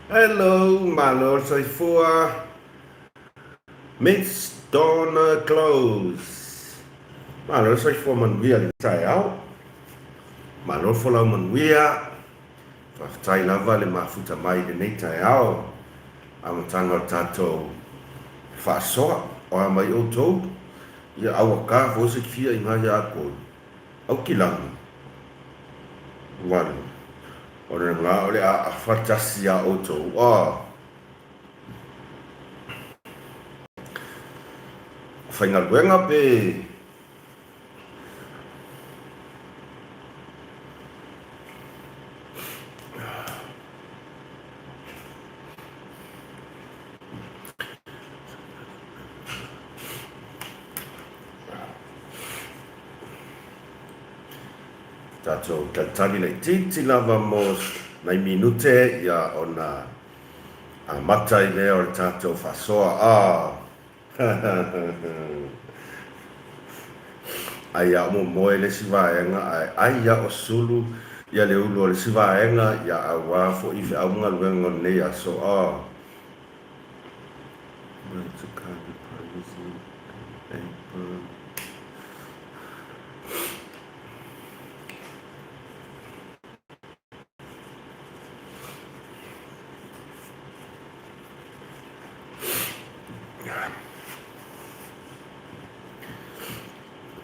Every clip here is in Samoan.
Hello, malo le soifua. Miss Donna Close. Malo le soifua manuia le taeao. Malo le folau manuia. Faafetai lava le mafuta mai i lenei taeao. Amataga o le tatou faasoa. O a mai outou, ia aua ka foi se fia i nga ia akou. Aukilagi. Valu. O le nga o le a afa tasi ia outou. A. Faigaluega pe. Tatou talitali laitiiti lava mo nai minute ia ona amata ai lea o le tatou faasoa. Ah! Ai a o momoe le isi vaega ae ai a o sulu ia le ulu o le isi vaega ia auā foi feau ma galuega o lenei aso. Ah!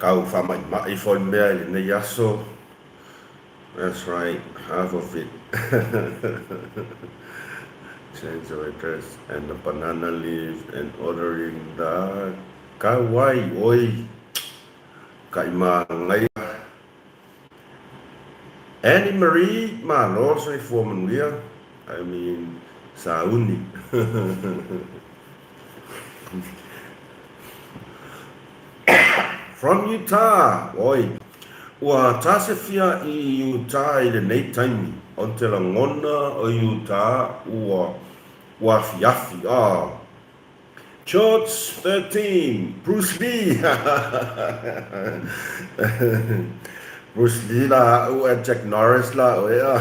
Tau faamaimai foi le mea i lenei aso. That's right, half of it. Change of address and the banana leaf and ordering the kauai. Oi, kaimagaia. Annie Marie, malo soifua manuia, I mean sauni. From Utah, oi, ua tasefia i Utah i lenei taimi, o te lagona o Utah ua ua afiafi, ah. George 13, Bruce Lee Bruce Lee la a'u ae Jack Norris la oe a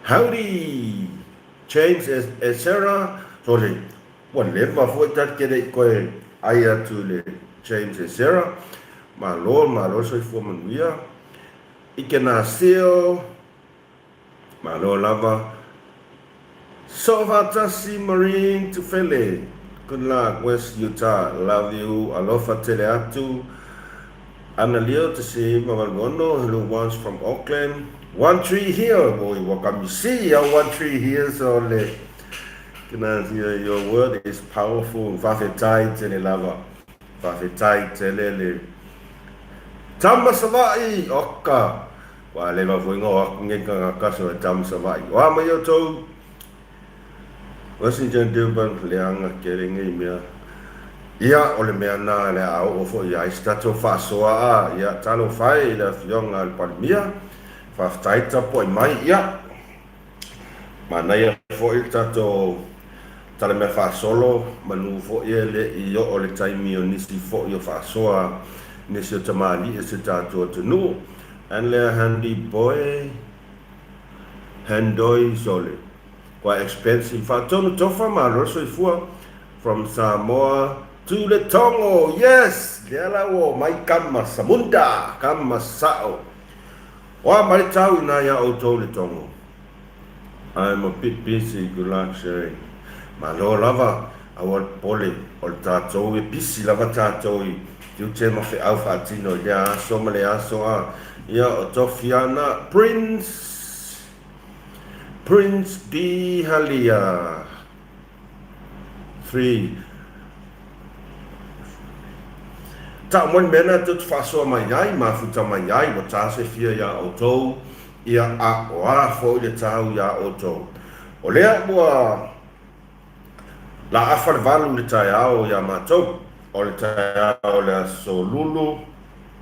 Howdy James e Sarah sorry ua leva foi ta te le i koe ai atu i le James e Sarah malo malo soifua manuia i ke na seo Malo lava. Soofaatasi Marine Tufele Good luck West Utah Love you Alofa tele atu Analio te se 986 Hello ones from Auckland One Tree Hill Oi ua kamisi ia One Tree Hill so le Kena your word is powerful Faafetai tele lava Faafetai tele le Tama Savaii Oka Ua leva foi nga o aku nge ka nga kaso e tama Savaii. O a mai outou? Washington Durban leaga kele ngei mea. Ia, o le mea na le a oo foi i ai se tatou faasoa a, ia, talofa e i le Afioga a le Palemia, faafetai tapuai mai, ia, Manaia foi le tatou talamea faasolo, manu foi e le i oo le taimi o nisi foi o faasoa nisi o tamalii o si tatou atunuu. And lea handy boy, handoi sole, quite expensive. Faatonu tofa malo le soifua from Samoa to le Tongo. Yes! Lea la ua omai kama samunda, kama sao. Oa mai tau ina ia outou le Tongo. I'm a bit busy, good luck sharing. Malo lava, aua le popole, o le tatou e busy lava tatou i tiute ma feau faatino i lea aso ma le aso a ia o tofi ana Prince Prince D Halia. 3. Tau mai le mea lena tou te faasoa mai ai, mafuta mai ai, ua ta se fia iā outou, ia, a o a foi le tau iā outou. O lea ua laafa le valu i le taeao iā matou, o le taeao o le aso Lulu,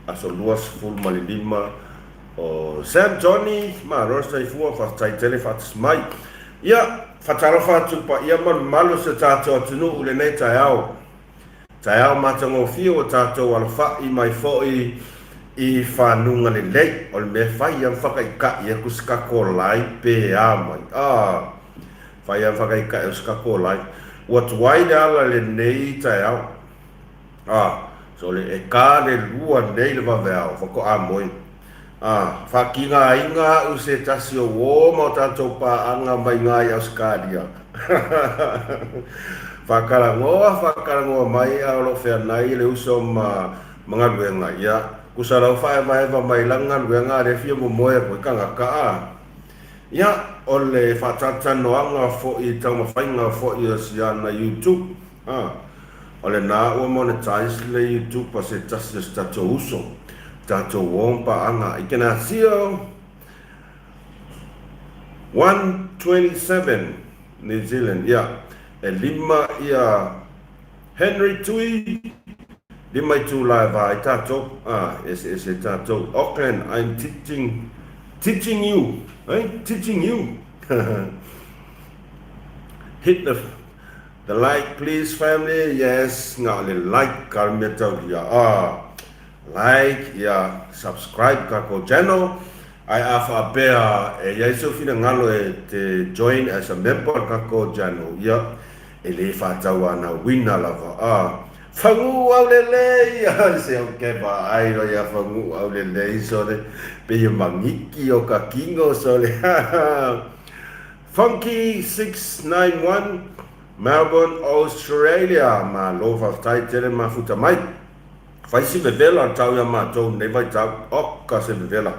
Aso 25 o Sam Johnny, malo le soifua, faafetai tele faatasi mai. Ia, faatalofa atu i le paia ma le mamalu o si o tatou atunuu i lenei taeao. Taeao matagofie ua tatou alafai mai foi I fanuga lelei, o le mea e fai a ma fakaikai aku se kako lai pe a mai. Ah, fai a ma fakaikai aku se kako lai. Ua tuai le ala lenei taeao. Ah, so le e ka le lua nei le vaveao, faatoa moe. Ah, fakigaina a'u se tasi o uō ma o tatou paaga mai ga i Ausekalia. Fakalanoa, fakalanoa mai a o lo o feanai le uso ma ma galuega, ia, kusa lau faevaeva mai lana galuega a lea fia momoe atu ai tagata a. Ia, o le faatalatanoaga foi taumafaiga foi o si ana YouTube, a, o lena ua monetize le YouTube a se tasi o si tatou uso, tatou uo ma paaga. Ignacio 1:27, New Zealand, ia, e lima ia Henry Tui, lima itula e va ai tatou, a, eseese ai tatou. Auckland, I'm teaching, teaching you, eh, teaching you. Hit the, the like please family, yes, nga o le like ka le mea taulia, a, like, ia, subscribe ka ko channel, ai a whaapea e iai seu finangalo e te join as a member ka ko channel, ia, E le whātau ana wina lava, a. Whangu au lelei! I say, okay, ba ai ro ia whangu au lelei, sole. Pe ia mangiki o ka kingo, sole. Funky 691, Melbourne, Australia. Ma lo whawhtai tere mafuta mai. Whai si vevela tau ia mātou nei vai tau. O, ka se vevela.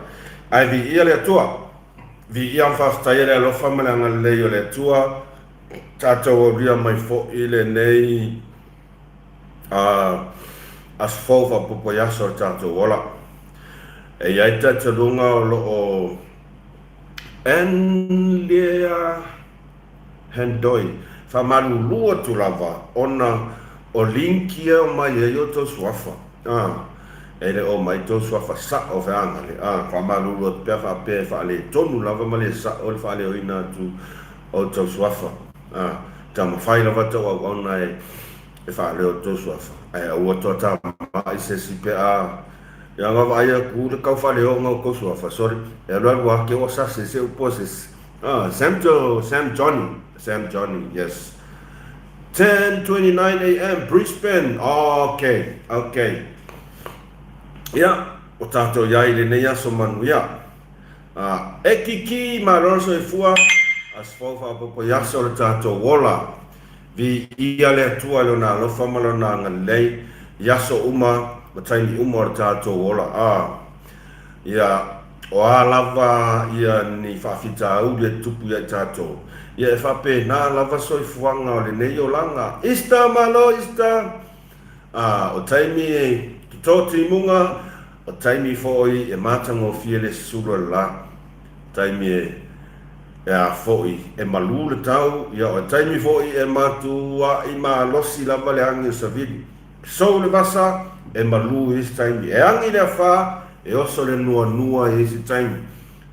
Ai vi ia le atua. Vi ia whawhtai le alofa ma le angalelei o le atua. Tatou aulia mai foi lenei aso fou faaopoopo i aso o le tatou ola. E i ai talitonuga o lo o Enlia Hendoi faamalulu atu lava ona o link ia e omai ai outou suafa. E le o omai tou suafa sao feagale. Faamalulu atu pea faapea e faaletonu lava ma le sao le faaleoina atu O tou suafa, a, taumafai lava tou auauna e, e faaleo tou suafa, ae aua toa tama'i se isi pe a, ia vaavaai atu le kau faaleoga o tou suafa, sorry, e alualu ake ua sase se upu a se isi. A, Sam Jo, Sam Johnny, Sam Johnny, yes. 10:29 a.m. Brisbane, ok, ok. Ia, o tatou iai i lenei aso manuia. A, e kikī malo le soifua, aso fou faaopoopo i aso o le tatou ola. Viia le Atua i Lona alofa ma Lona agalelei i aso uma ma taimi uma o le tatou ola. A, ia, o a lava ia ni faafitauli e tutupu ia i tatou, ia e faapena lava soifuaga o lenei olaga. Easter malo Easter! A, o taimi e toto timuga, o taimi foi e matagofie le sulu o le la, taimi e e a foi e malu le tau, ia o taimi foi e matua'i malosi lava le agi o savili. Sou le vasa, e malu i isi taimi. E agi le afa, e oso le nuanua i isi taimi.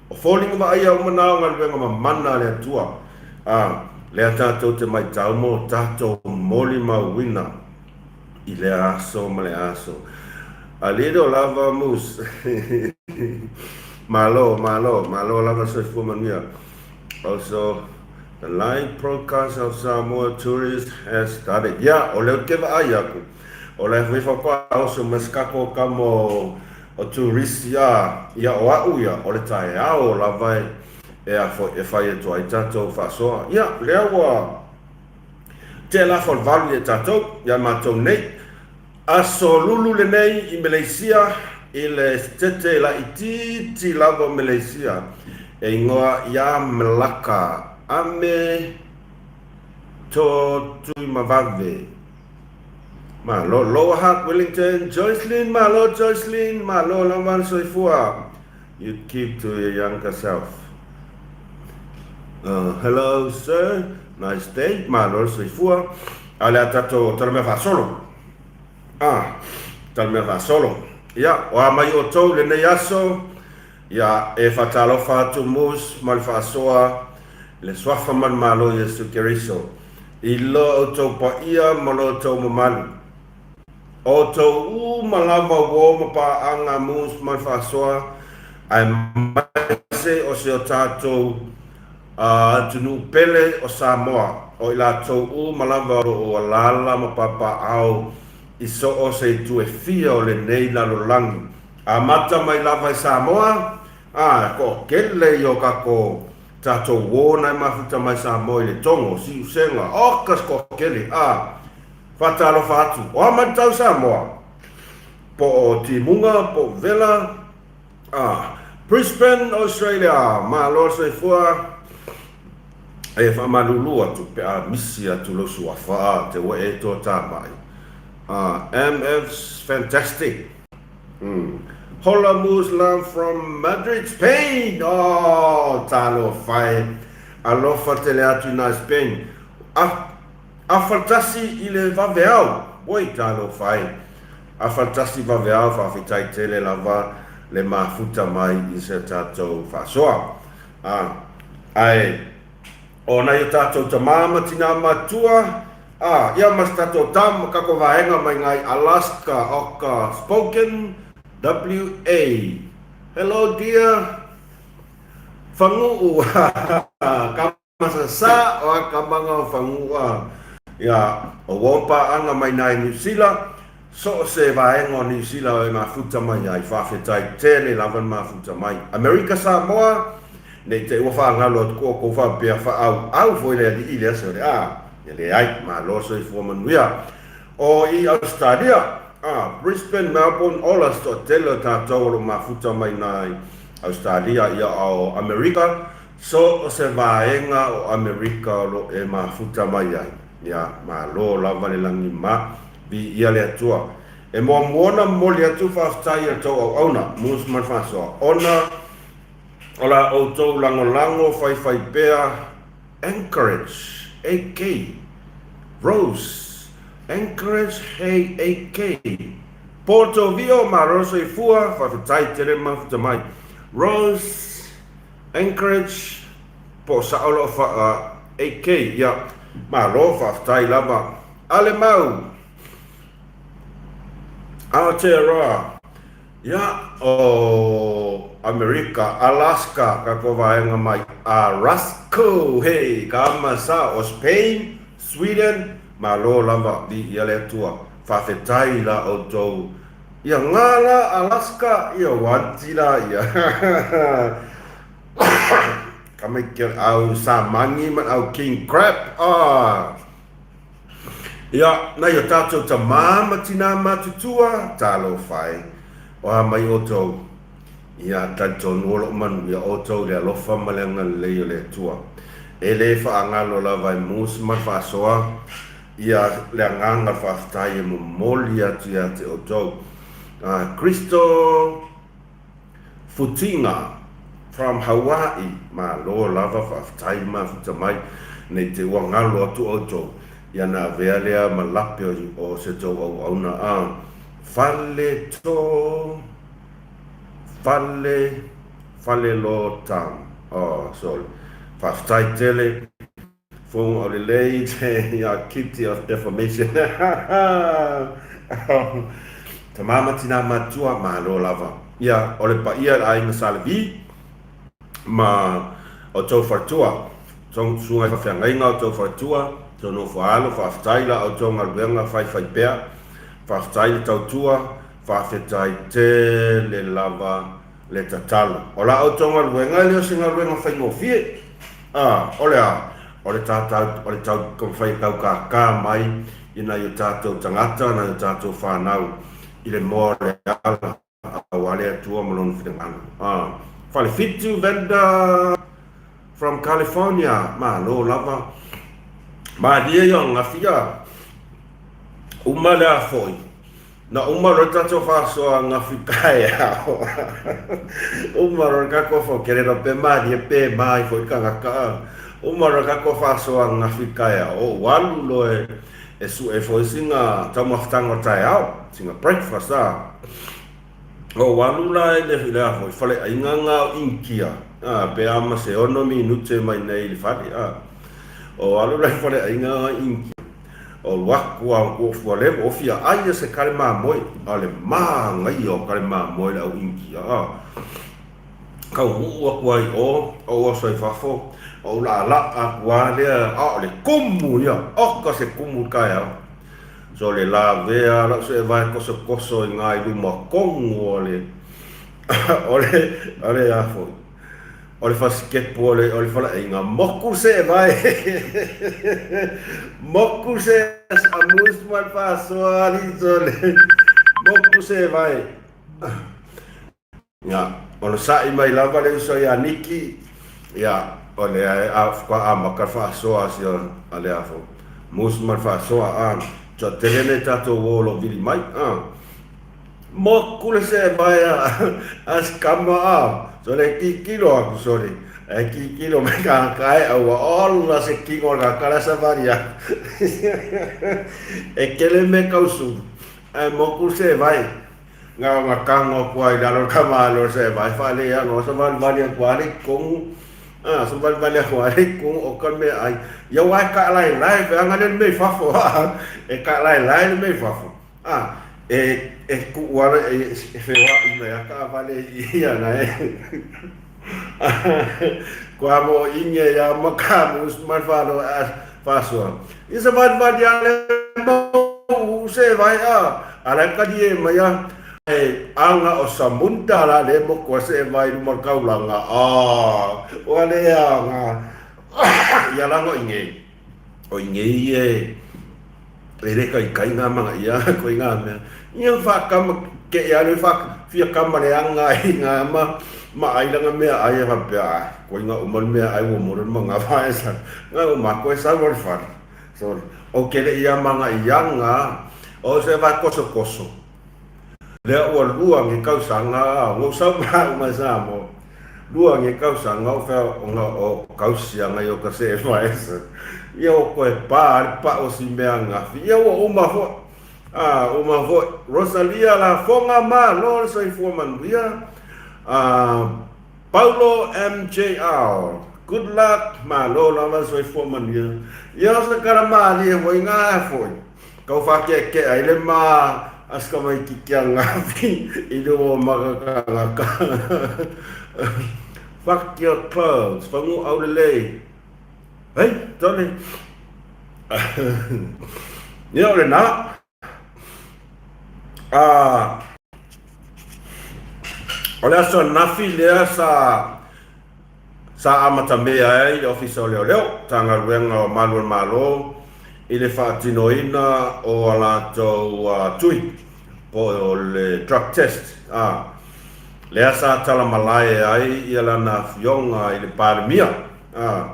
O foliga vaaia uma na o galuega mamana a le Atua, a, lea tatou te maitau mo tatou molimauina i lea aso ma lea aso. A little lava moose. Malo, malo, malo lava soifua manuia. Also, the live broadcast of Samoa Tourist has started. Yeah, o lea ou te vaai aku. O la e faatoa oso mai se kako kama o O Turisi, ā, ia o a'u ia, o le taeao lava e, e a foi, e fai atu ai tatou faasoa. Ia, lea ua tea lafo le valu ia tatou, ia matou nei. Aso lulu lenei i Meleisia, i le setete laitiiti lava o Meleisia, e ingoa ia Melaka, ame to Tuimavave. Malo Lower Hutt, Wellington, Joycelyn, malo Joycelyn, malo lava le soifua. You keep to your younger self. Hello sir, nice day, malo le soifua. A o le a tatou talamea faasolo. Ah, talamea faasolo. Ia, o a mai outou lenei aso, Ia, e faatalofa atu Moose ma le faasoa i le Suafa ma le Malo Iesu Keriso, i lo outou paia ma lo outou mamalu. O outou uma lava uo ma paaga mus ma le faasoa, aemaise o si o tatou atunuu pele o Samoa, o i latou uma lava o lo o alaala ma papaaao i so o se itu e fia o lenei lalolagi. Amata mai lava i Samoa, a toatele ia o kakou tatou uo na e mafuta mai Samoa i le Togo, Siusega, oka se toatele, a faatalofa atu, o a matau Samoa? Po o Timuga, po o Vela, a Brisbane, Australia, malo le soifua, e faamalulu atu pe a misi atu lou suafa, a te ua e toatamai. A MF's fantastic. Hola Muslim from Madrid, Spain! Oh, talofa e. Alofa tele atu i nā Spain. Afatasi i le vaveao. Oi, talofa e. Afatasi vaveao, faafetai tele lava le mafuta mai i se tatou faasoa. A, ae, o nai o tatou tamā ma tinā matua, a, ia ma se tatou tama, kako vaega mai ngai Alaska, oka Spoken, WA. Hello dear. Faguu, ka Masasa, o a kamanga o Faguu, a, ia, o uo paaga mai nai Niu Sila, so o se vaega o Niu Sila e mafuta mai ai, faafetai tele lava le mafuta mai. Amerika Samoa, Ne i te i ua faagalo atu ko oukou faapea faaauau foi le alii i le aso le a, ia leai, malo soifua manuia. O i Ausetalia, a, Brisbane, Melbourne, ola se toatele o tatou o lo o mafuta mai nai Ausetalia, ia o Amerika, so o se vaega o Amerika o lo e mafuta mai ai. Ia, malo lava le lagi ma, viia le Atua. E muamua ona momoli atu faafetai i a outou auauna, Moose ma le Faasoa, ona O la outou lagolago faifai pea Anchorage, AK, Rose, Anchorage Hey AK, Porto Vio Malo Soifua Faafetai tele mafuta mai Rose, Anchorage Po o sao loo fa AK Ia malo faafetai lava Alemau Aotearoa Ia, o Amerika, Alaska, ka ko vaega mai Arasko, hei, ka masa o Spain, Sweden, malo lava, viia le Atua, faafetai la outou, ia nga la Alaska, ia wanti la ia, ka mai ke au Samangi ma au King Crab, ah. Ia, nai o tātou tamā ma tinā matutua, talofa e, o a mai outou, ia, talitonu o loo manuia outou i le alofa ma le agalelei o le Atua. E le faagalo lava e Mose ma le faasoa, ia, le agaga o le faafetai e momoli atu ia te outou. A, Kristo Futiga from Hawaii malo lava faafetai mafuta mai nei te ua galo atu outou ia na avea lea ma lape o se tou auauna a fale to fale fale lo town oh sorry faafetai tele Fofoga o lelei te ia Kitty of defamation Tama ma tina matua malo lava ia o le paia i le aiga Sa Levi ma o tou faletua tou susuga i faafeagaiga o tou faletua tou nofo alo faafetai la outou galuega faifai pea faafetai le tautua faafetai tele lava le tatalo. O la outou galuega e le o se galuega faigofie. A, o le a? O le tātou, o le tau, taumafai e taukākā mai i nai o tātou tagata, nai o tātou whānau i le moa o le ala, aua le Atua ma lona finagalo. A, Falewhitu vendor from California, malo lava. Mālie ia o ngawhia, uma le a foi. Na uma loa le tatou faasoa gafi taeao. Uma loa le tatou fokele pe malie pe mai foi le tagata. Uma loa le tatou faasoa gafi taeao, ou alu loa e sue foi sina taumafataga o taeao, sina breakfast a. Ou alu la i le le a foi faleaiga na o Initia, a, pe a ma se 6 minute mai nei i le fale, a. Ou alu la i le faleaiga na o Initia. O alu aku a o fua le o fia ai se kale mamoe, a le manaia o kale mamoe le au India a. Taunuu atu ai i o, ou oso i fafo, ou laalaa atu lava lea, a o le kumu ia, oka se kumu i le taeao. So le lavea lau seevae tosotoso i na i luma tonu o le, o le, o le a foi, o le fasikepu o le, o le faleaiga, moku le seevae, moku se amus ma le faasoa alii sole, moku seevae. Ia, onosai mai lava le uso ia Niki, ia, o lea e faatoa amata le faasoa a si a le afo Mus ma le faasoa, a, toatele nei tatou o o lo o vili mai, a. Moku le seevae a, a si kama, a, sole e kikilo aku, sole, e kikilo mai ka kae'a ua ola se kino o le tagata la e savali aku. E kele mea tausulu, ae moku le seevae. Na ona tago atu lava i lalo le tama o se vae faaleano savalivali atu lava le i totonu a savalivali atu lava le i totonu oka le meaai ia aua e taalaelae feaga lea le mea i fafo a e taalaelae le mea i fafo a e e tuu lava e feoai mai lava taavale i ia na e kua mo inge ia ma ka mus ma falo a faasoa ia savalivali lava le mau se vae a ala kali e mai a e aga o Samunda la le moku a se vai luma o le taulaga a ua le aga ia laga o inei o inei e e le kaikai ngā manga ia koe ngā mea ia whakama ke e alu whak fia kama le anga i ngā ma ma ai langa mea ai e whapea ai koe ngā uma le mea ai ua mora ma ngā whae sa ngā uma koe sa wale whare sorry o ke le ia manga i anga o se vai koso koso Lea ua lua nge kausaga a ngou sau ma uma Samoa. Lua nge kausaga o fea o nga o kausiaga i o ka se vaesa. Ia o koe pa le pa o si mea ngafi. Ia ua uma foʻi. A uma foʻi. Rosalia la foga ma lo le soifua manuia. A Paulo MJR. Good luck malo lava le soifua manuia. Ia o se kala malie foi nga foi. Kau whakeakea i le ma a se tamaiti kia ngafi i luma o maka kangaka. Fuck your clothes, whangu aulelei. Hei, tole. Ia o le nā. Ah, o le aso anafi lea sa Sa amatamea ai le Ofisa o Leoleo, Matagaluega o Malu o le Malo i le faatinoina o a latou tui po o le drug test, a lea sa talamalae ai ia lana afioga i le Palemia, a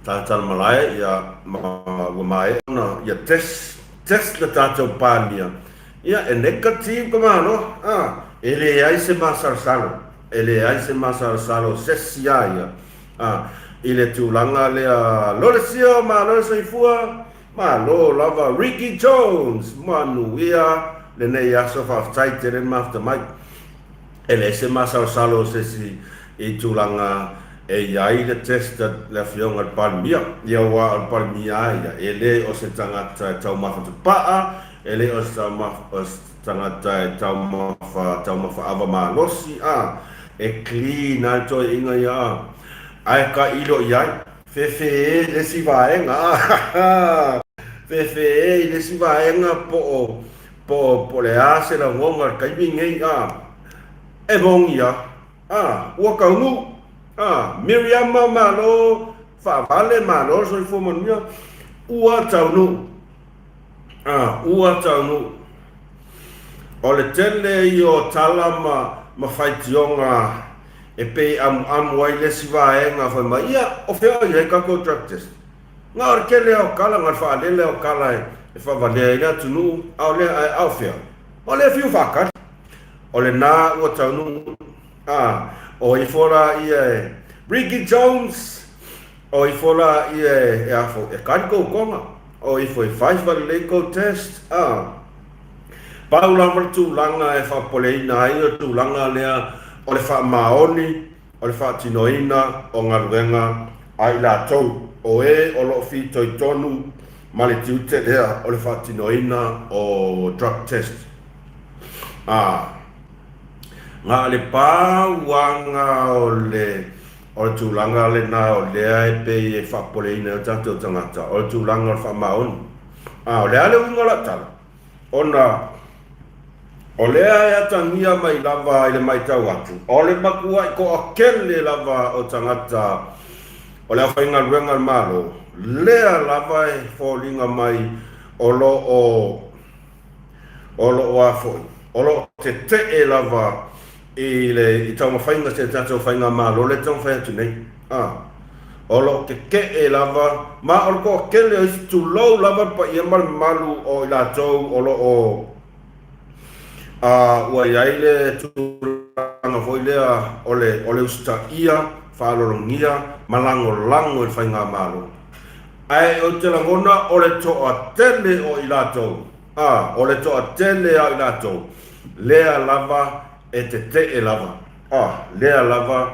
sa talamalae ia ma ua maea ona ia test, test le tatou Palemia, ia e negative ka malo, a e leai se masalosalo. E leai se masalosalo o sesi a ia a i le tulaga lea Lolesio malo le soifua malo lava Ricky Jones manuia lenei aso faafetai tele le mafuta mai e leai se masalosalo o sesi i tulaga e i ai le test a le afioga i le Palemia ia aua o le Palemia a ia e le o se tagata e taumafa tapaa e le o se Tagata e taumafa, taumafa ava malosi, a, e clean ai toeaiga ia, a, ae ka ilo i ai, fefe e le isi vaega, a, fefe e i le isi vaega po o, po o, po o le a se lagona o le taimi nei, a, e moni a, a, ua taunuu, a, Miriama malo, faavale malo le soifua manuia, ua taunuu. A, ua taunuu. O le tele ia o tala ma, ma faitioga e pei e amuamu ai le isi vaega fai mai, ia, o fea o i ai tatou drug test? Na o le tele lava o tala, na o le faalele lava o tala e, e faavalea ai le atunuu, a o lea, ae a o fea? O lea fiu faatali. O lena ua taunuu. A, o ifo la ia e Ricky Jones! O ifo la ia e afo e kali kou konga, o ifo e fai falelei kou test, a. Pau lava le tulaga e faapopoleina ai o le tulaga lea o le faamaoni o le faatinoina o galuega a i latou o e o lo o fitoitonu ma le tiute lea o le faatinoina o drug test. A, na o le pauaga o le o le tulaga lena o lea e pei e faapopoleina ai o tatou tagata, o le tulaga o le faamaoni. A, o le a le uiga o lau tala? Ona o lea e atagia mai lava i le matau atu, o le matuai toatele lava o tagata o le aufaigaluega a le Malo, lea lava e foliga mai o lo o, o lo o a foi, o lo o tetee lava i le i taumafaiga se tatou faigamalo lea e taumafai atu nei. A, o lo o tetee lava, ma o le toatele o isi, tulou lava le paia ma le mamalu o i latou o lo o a, ua i ai le tulaga foi lea o le, o le usitaia, faalologia ma lagolago i le faigamalo. Ae ou te lagona o le toatele o i latou, a, o le toatele a i latou, lea lava e tetee lava, a, lea lava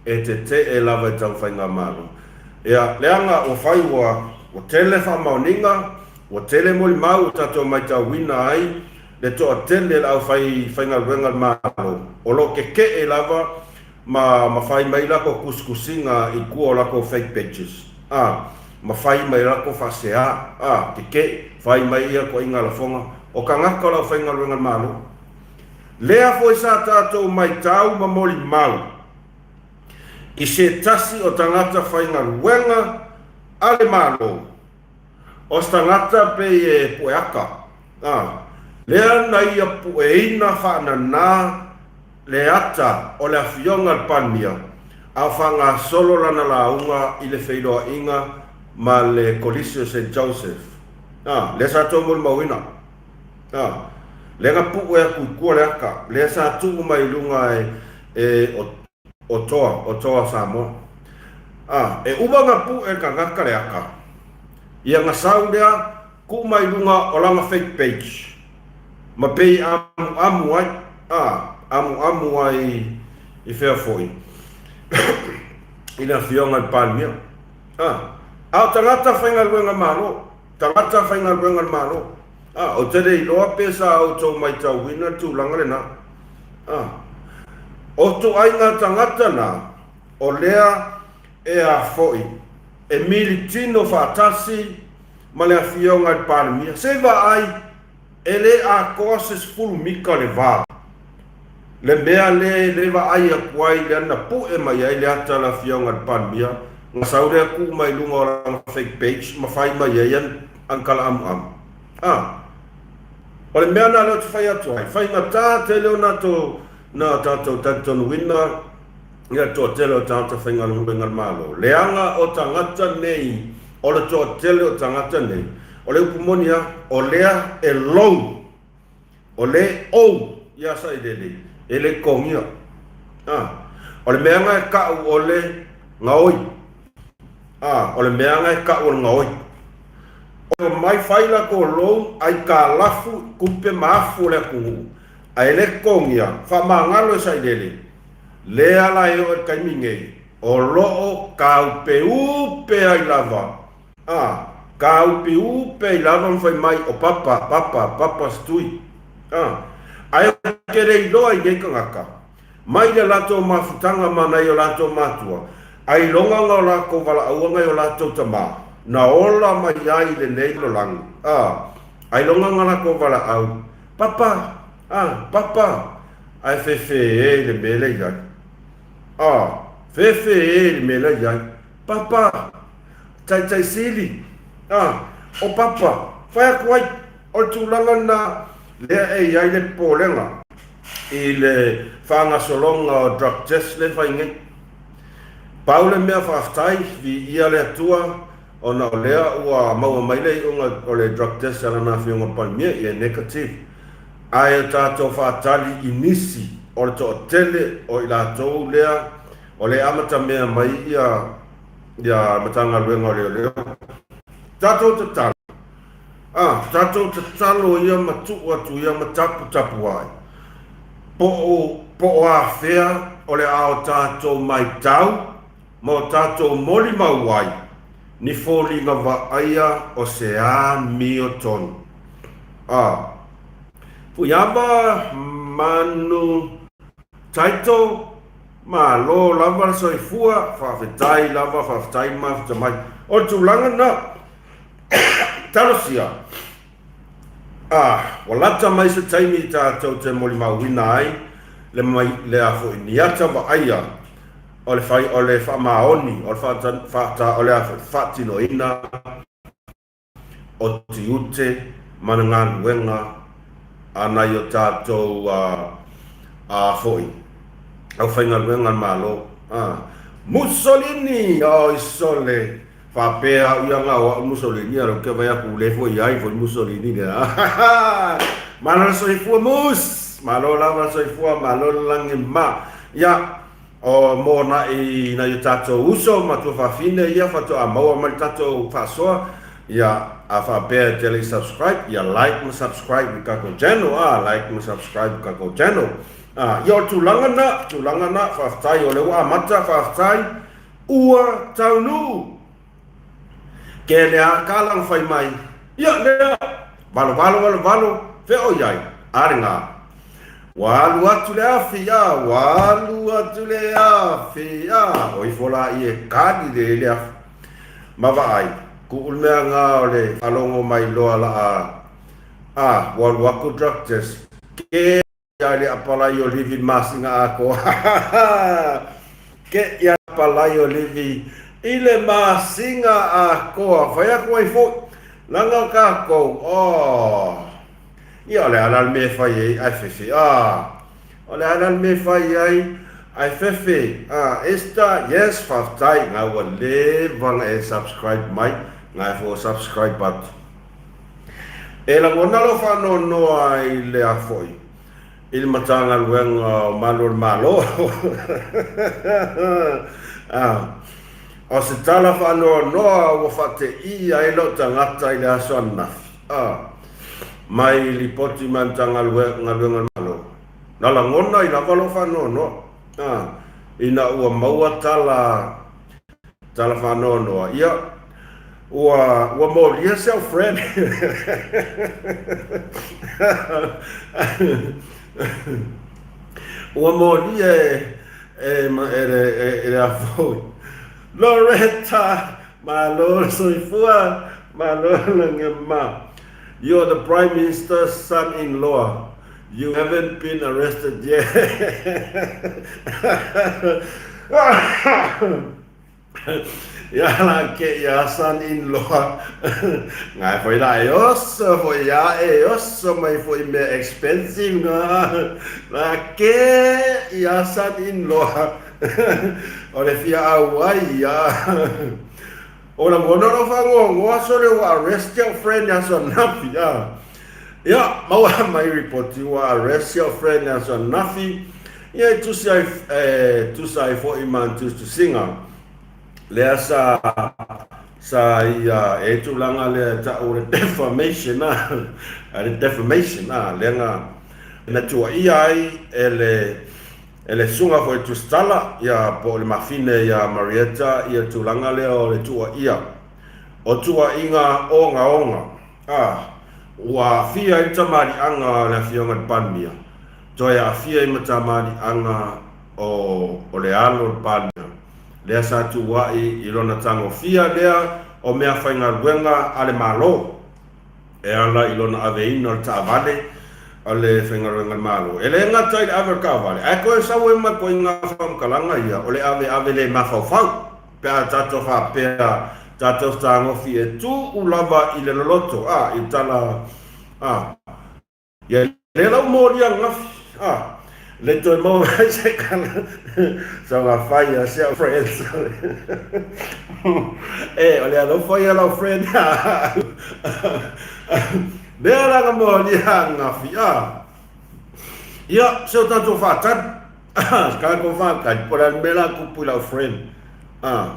e tetee lava i tau faigamalo. Ia, leaga ua fai ua, ua tele faamaoniga, ua tele molimau ua tatou maitauina ai le toatele o le aufai faigaluega a le Malo, o lo o tetee lava ma, ma fai mai latou tusitusiga i tua o latou fake pages, a, ma fai mai latou faasea, a, tetee, fai mai ia toaiga lafoga o tagata o le aufaigaluega a le Malo. Lea foi sa tatou maitau ma molimau i se tasi o tagata faigaluega a le Malo, o se tagata pei e pueaka, a, lea na ia pueina faanana le ata o le Afioga i le Palemia a o faagasolo lana lauga i le feiloaiga ma le Kolisi o Saint Joseph, a, lea sa tou molimauina. A, lea na pue atu i tua le ata, lea sa tuu mai i luga e, e o, o Toa, o Toa Samoa. A, e uma na pue le tagata le ata, ia na sau lea, tuu mai i luga o lana fake page, ma pei e amuamu ai, a, amuamu ai i fea foi, i le Afioga i le Palemia. A, a o tagata faigaluega Malo. Tagata faigaluega a le Malo. A, ou te le iloa pe sa outou maitauina le tulaga lena. A, o ituaiga tagata na, o lea e a foi, e militino faatasi ma le Afioga i le Palemia. Se i vaai, e le atoa se 10 mita le va. Le mea lea e le vaai atu ai lea na pue mai ai le ata a le Afioga i le Palemia, na sau lea tuu mai luga o lana fake page ma fai mai ai ana tala amuamu. A! O le mea lena lea ou te fai atu ai, faigata tele o natou, na tatou talitonuina ia le toatele o tagata faigaluega a le Malo. Leaga o tagata nei, o le toatele o tagata nei, o le upu moni lava, o lea e loan. O le ou ia sailele e le totogia. A, o le mea na e kau o le gaoi. A, o le mea na e kau o le gaoi. O mai fai latou loan aikalafu tupe ma afu o le atunuu, ae le totogia, faamagalo e sailele. Lea la e oo i le taimi nei, o lo o taupeupe ai lava A, ka upiupe ai lava ma fai mai o Papa, Papa, Papa Stui. A, ae ou te le iloa i nei tagata, mai le latou mafutaga ma nai o latou matua, ailoga na o latou valaauga nai o latou tama, na ola mai ai i lenei lalolagi. A, ailoga na latou valaau, Papa, a, Papa, ae fefe e i le mea lea i ai. A, fefe e i le mea lea i ai. Papa! Taitai sili, a, o Papa, fai atu ai, o le tulaga lena lea e i ai le popolega i le faagasologa o drug test lea e fai nei. Pau le mea faafetai, viia le Atua ona o lea ua maua mai le iuga o le drug test a lana Afioga Palemia, ia e negative. Ae o tatou faatali i nisi o le toatele o i latou lea o lea e amatamea mai ia ia Matagaluega o Leoleo. Tatou tatalo, a, tatou tatalo ia ma tuu atu ia ma taputapu ai, po o, po o afea o le a o tatou maitau ma o tatou molimau ai. Ni foliga vaaia o se amiotonu. A. Fuiava Manu Title, Malo lava le soifua, faafetai lava, faafetai le mafuta mai. O le tulaga lena, talosia, a, ua lata mai se taimi tatou te molimauina ai le mai, le a foi, ni ata vaaia o le fai, o le faamaoni, o le faata, o le a foi, faatinoina o tiute ma le galuega a nai o tatou a foi aufaigaluega a le Malo. A Mussolini! Oi sole! Faapea au ia nga o au Mussolini a lea ou te vaai atu le foi ai foi Mussolini lea. Malo le soifua Mus! Malo lava le soifua, malo le lagi ma. Ia, O mo nai nai o tatou uso ma tuafafine ia faatoa maua mai le tatou faasoa, ia a faapea e te le i subscribe, ia like ma subscribe i tatou channel a, like ma subscribe i tatou channel. A, ia o le tulaga na, tulaga na, faafetai o lea ua amata, faafetai, ua taunuu. Ke le a ka lana fai mai, ia lea, valo valo valo valo, fe o iai, a le nga. Ua alu atu le afi, a, ua alu atu le afi, a, o ifo la i e kali le le afi. Ma vaai, kuu le mea nga o le faalogo mai loa la a, a, ua alu aku drug test, ke Ia le apalai o livi masina atoa. Ke ia apalai o livi i le masina atoa. Fai atu ai foi, lana tatou, oh. Ia o le a la le mea e fai ai, ae fefe. Ah, o le a la le mea e fai ai, ae fefe. Ah, Esther, yes, faafetai, nga ua leva na e subscribe mai, nga e fo subscribe atu. E lagona lou faanoanoa i le a foi i le Matagaluega o Malu o le Malo. O se tala faanoanoa ua faateia ai lou tagata i le aso ananafi, mai lipoti mai Matagaluega o le Malo. Na lagona ai lava lou faanoanoa ina ua maua tala Tala faanoanoa, ia, ua, ua molia si au friend. Ua molia e, e, e, le, e, e le afoi. Loretta, malo le soifua, malo le ngema. You are the Prime Minister's son-in-law. You haven't been arrested yet. Ia la ke ia son in law. Ngai foi la e oso foi ia e oso mai foi mea expensive nga. La ke ia son in law. O le fia au ai ia. O lagona lou fagoagoa sole ua arrest sia'u friend i aso ananafi a. Ia, maua mai ripoti ua arrest sia'u friend i aso ananafi, ia e tusi ai, e tusa ai fo'i ma ana tusitusiga. Lea sa, sa ia, e tulaga lea e ta'u o le defamation a, a le defamation a, lea na, na tuuaia ai e le, E le susuga foi Tusitala, ia, po o le mafine ia Marietta ia tulaga lea o le tuuaia. O tuuaiga ogaoga, a, ua aafia ai le tamaliiaga o le Afioga i le Palemia, toe aafia ai ma tamaliiaga o, o le alo o le Palemia, lea sa tuuai i lona tagofia lea o meafaigaluega a le Malo. e ala i lona aveina o le taavale a le faigaluega a le Malo. E le gata i le ave o le taavale, ae toe sau ai ma ituaiga faamatalaga ia o le aveave le mafaufau pe a tatou faapea tatou fetagofi e tuu lava i le loloto, a, i le tala, a. Ia lea la ua molia ananafi, a, le toe maua ai se kala soga fai a si au friends. E, o lea lau fai a lau friend. Lea la na molia ananafi, a. Ia, se o tatou faatali. Se tatou faatali, po o le a le mea la tupu i lau friend. A.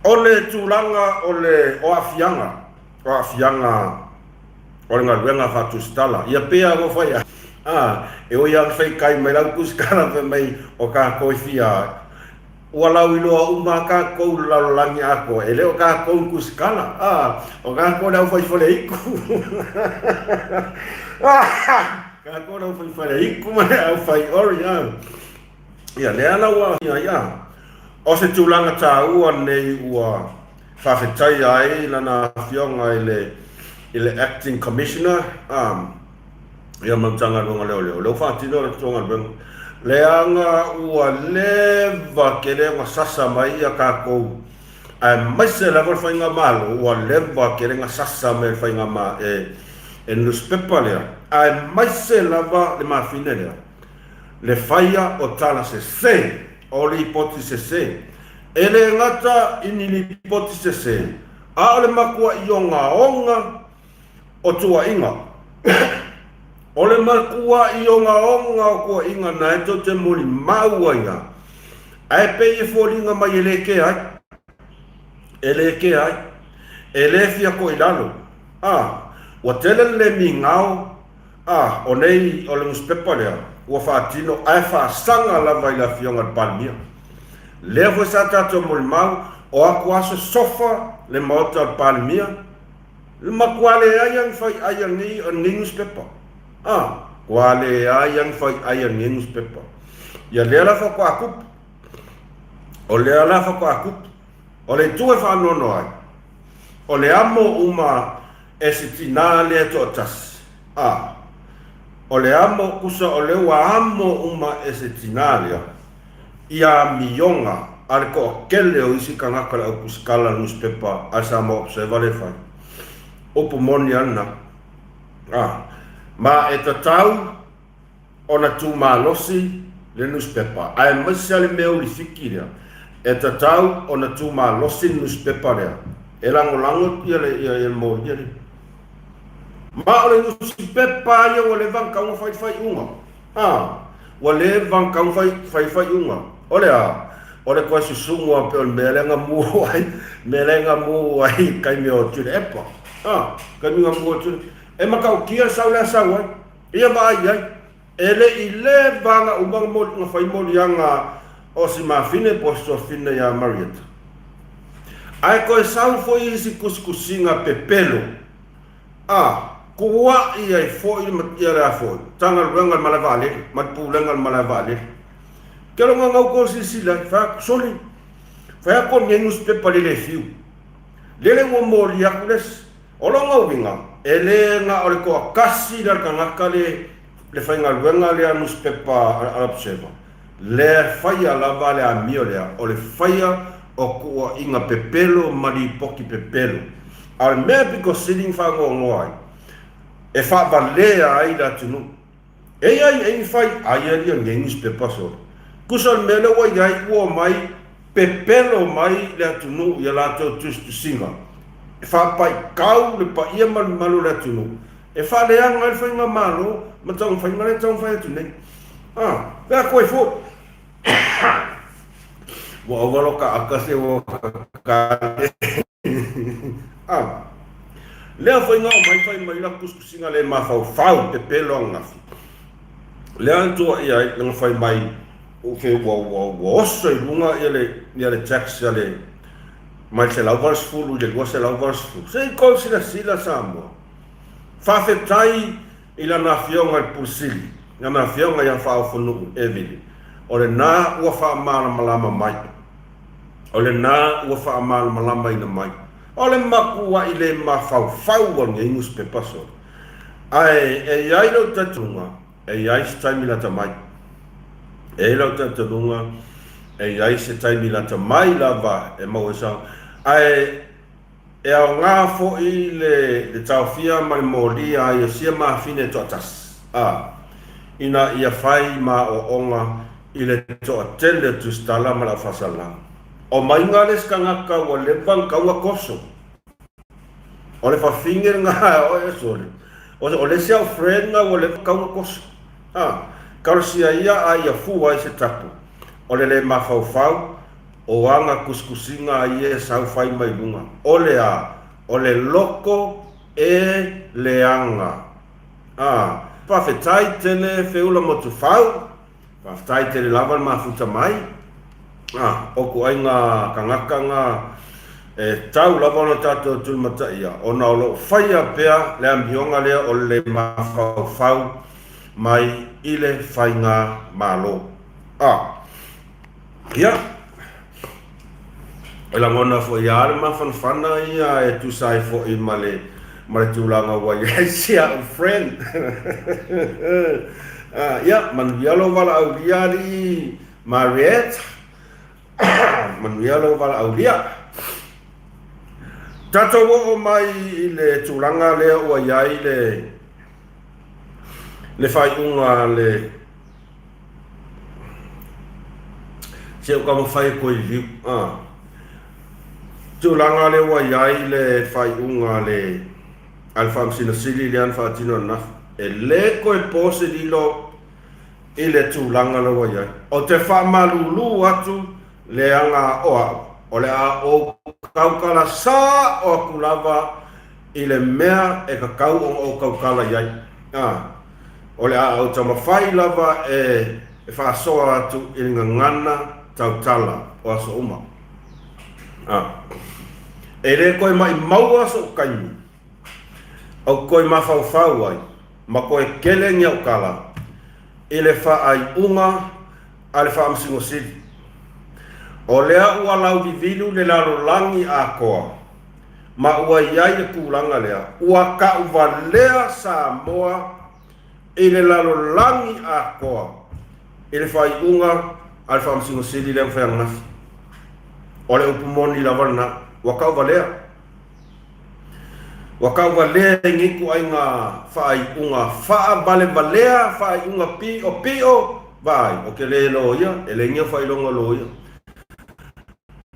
O le tulaga o le, o aafiaga, o aafiaga o le galuega faatusitala. Ia pei lava ua fai a, e ui lava ina fai kai mai lau tusitala fai mai o tatou e fia. Ua lauiloa uma a kākou i le lalolagi atoa, e le o kākou i Kusikala, a, o kākou le aufaifaleaiku. Kākou le aufaifaleaiku ma le aufaioli, a. Ia, lea la ua aafia ai, a. O se tulaga taua lenei ua faafetaia ai lana afioga i le, i le Acting Commissioner, a. ia ma le Matagaluega o Leoleo, lea ua faatino le latou galuega, leaga ua leva tele ona sasa mai ia tatou, aemaise lava le faigamalo, ua leva tele ona sasa mai e le faigamalo, e le nusipepa lea, aemaise lava le mafine lea, le faia o tala sese, o lipoti sese. E le gata i ni lipoti sese, a o le matuai ogaoga o tuuaiga. O le matuai ogaoga o tuuaiga na e tou te molimau ai lava, ae pei e foliga mai e le kea ai, e le kea ai, e le fia toʻi lalo. A, ua tele le le migao, a, o nei, o le nusipepa lea, ua faatino ae faasaga lava i le Afioga i le Palemia. Lea foi sa tatou molimau, o atu aso sofa le Maota o le Palemia, Le matua leai a ni fai ai a lenei, a lenei nusipepa. A, ua leai a ni fai ai a lenei nusipepa. Ia lea la faatoa tupu. O lea la faatoa tupu. O le itu e faanoanoa ai, o le amo uma e si tinā lea e toatasi. A, o le amo, kusa o lea ua amo uma e se tinā lea, ia amioga a le toatele o isi tagata o le autusikala nusipepa a le Samoa Observer lea e fai. Upu moni a lena. A, ma e tatau ona tu malosi le nusipepa, aemaise a le mea ulifiki lea, e tatau ona tu malosi le nusipepa lea e lagolago ia le, ia, ia le molia lea. Ma o le nusipepa ia ua leva ona tatau ona fai le faaiuga. A, ua leva ona tatau ona fai faaiuga. O le a? O le toe susugu lava pei o le mea lea na mu ai, mea lea na mu ai i le taimi o Tuilaepa. A, taimi na mu ai Tuilaepa. E matautia le sau lea sau ai. Ia vaai i ai. E le i leva ona uma ona fai moliaga o si mafine po o si tuafafine ia Marietta. Ae toe sau foi isi tusitusiga pepelo. A, kuaʻi ai foi ia le a foi, Matagaluega o le Malae Vaalele ma le Pulega o le Malae Vaalele. Ke loga ngau ko silasila ai, fai atu, soli, fai atu o lenei nusipepa le le fiu. Lele ua moli atu le isi. O lona uiga, e le na o le toatasi lea o le tagata le le faigaluega lea nusipepa a le Observer, le faia lava le amio lea, o le faia o tuuaiga pepelo ma lipoti pepelo. A o le mea pito sili ona faanoanoa ai, e faavalea ai le atunuu. E i ai e ni fai ai alii o lenei nusipepa sole. Tusa o le mea lea ua i ai ua omai pepelo mai le atunuu i a latou tusitusiga e faapaikau le paia ma le mamalu o le atunuu e faaleaga ai le faigamalo ma taumafaiga lea e taumafai atu nei. A, pe a koe foi. Ua ova lo ka aka se ua kale. A, lea foi na omai fai mai la tusitusiga le mafaufau pepelo ananafi. Lea na tuuaia ai na fai mai fe ua ua ua oso i luga ia le ia le tax a le mai le 180 i le 280. Se i tou silasila Samoa. Faafetai i lana afioga i le Pule Sili, lana afioga ia Faaofonuu Evely, o lena ua faamalamalama mai. O lena ua faamalamalamaina mai. O le matuai le mafaufau o lenei nusipepa sole. Ae e i ai lou talitonuga, e i ai se taimi lata mai. E i ai lou talitonuga, e i ai se taimi lata mai lava e maua ai sa. Ae E aoga foi le taofia ma le molia ai o sia mafine toatasi, a, ina ia fai ma aoaoga i le toatele o tusitala ma le aufaisalang. O maiga le isi tagata ua leva ona tau toso. O le fafine lena e oe e sole. O le isi au friend na ua leva tau toso. A, talosia ia a ia fua ai se tapu o le le mafaufau O ana kusikusiga ia e sau fai mai luga, o le a? O le loko e leaga. A, faafetai tele Feula Motufau, faafetai tele lava le mafuta mai. A, o ituaiga tagata na e tau lava ona tatou tulimataia, ona o lo o faia pea le amioga lea o le mafaufau mai i le faigamalo. A, ia, e lagona foi lava le mafanafana ia e tusa ai foi ma le ma le tulaga ua i ai si a'u friend. A, ia, manuia lou valaaulia alii Mariette, manuia lou valaaulia. Tatou oo mai i le tulaga lea ua i ai le le faaiuga a le Se ou taumafai e toe review a tulaga lea ua i ai le faaiuga a le a le Faamasino Sili lea na faatino ananafi. E le toe po se lilo i le tulaga lea ua i ai. Ou te faamalulu atu leaga o au, o le a ou tautala sao atu lava i le mea e tatau ona ou tautala i ai. A, o le a ou taumafai lava e faasoa atu i le gagana tautala o aso uma. A, e le toe maʻimaua soʻu taimi, ou toe mafaufau ai ma toe tele ni au tala i le faaiuga a le Faamasino Sili. O lea ua lauvivilu le lalolagi atoa ma ua i ai le tulaga lea, ua tauvalea Samoa i le lalolagi atoa i le faaiuga a le Faamasino Sili lea na fai ananafi. O le upu moni lava lena, ua tauvalea. Ua tauvalea i nei ituaiga faaiuga faavalevalea, faaiuga piʻopiʻo, vaai, ou te le loia, e leai ni au faailoga loia.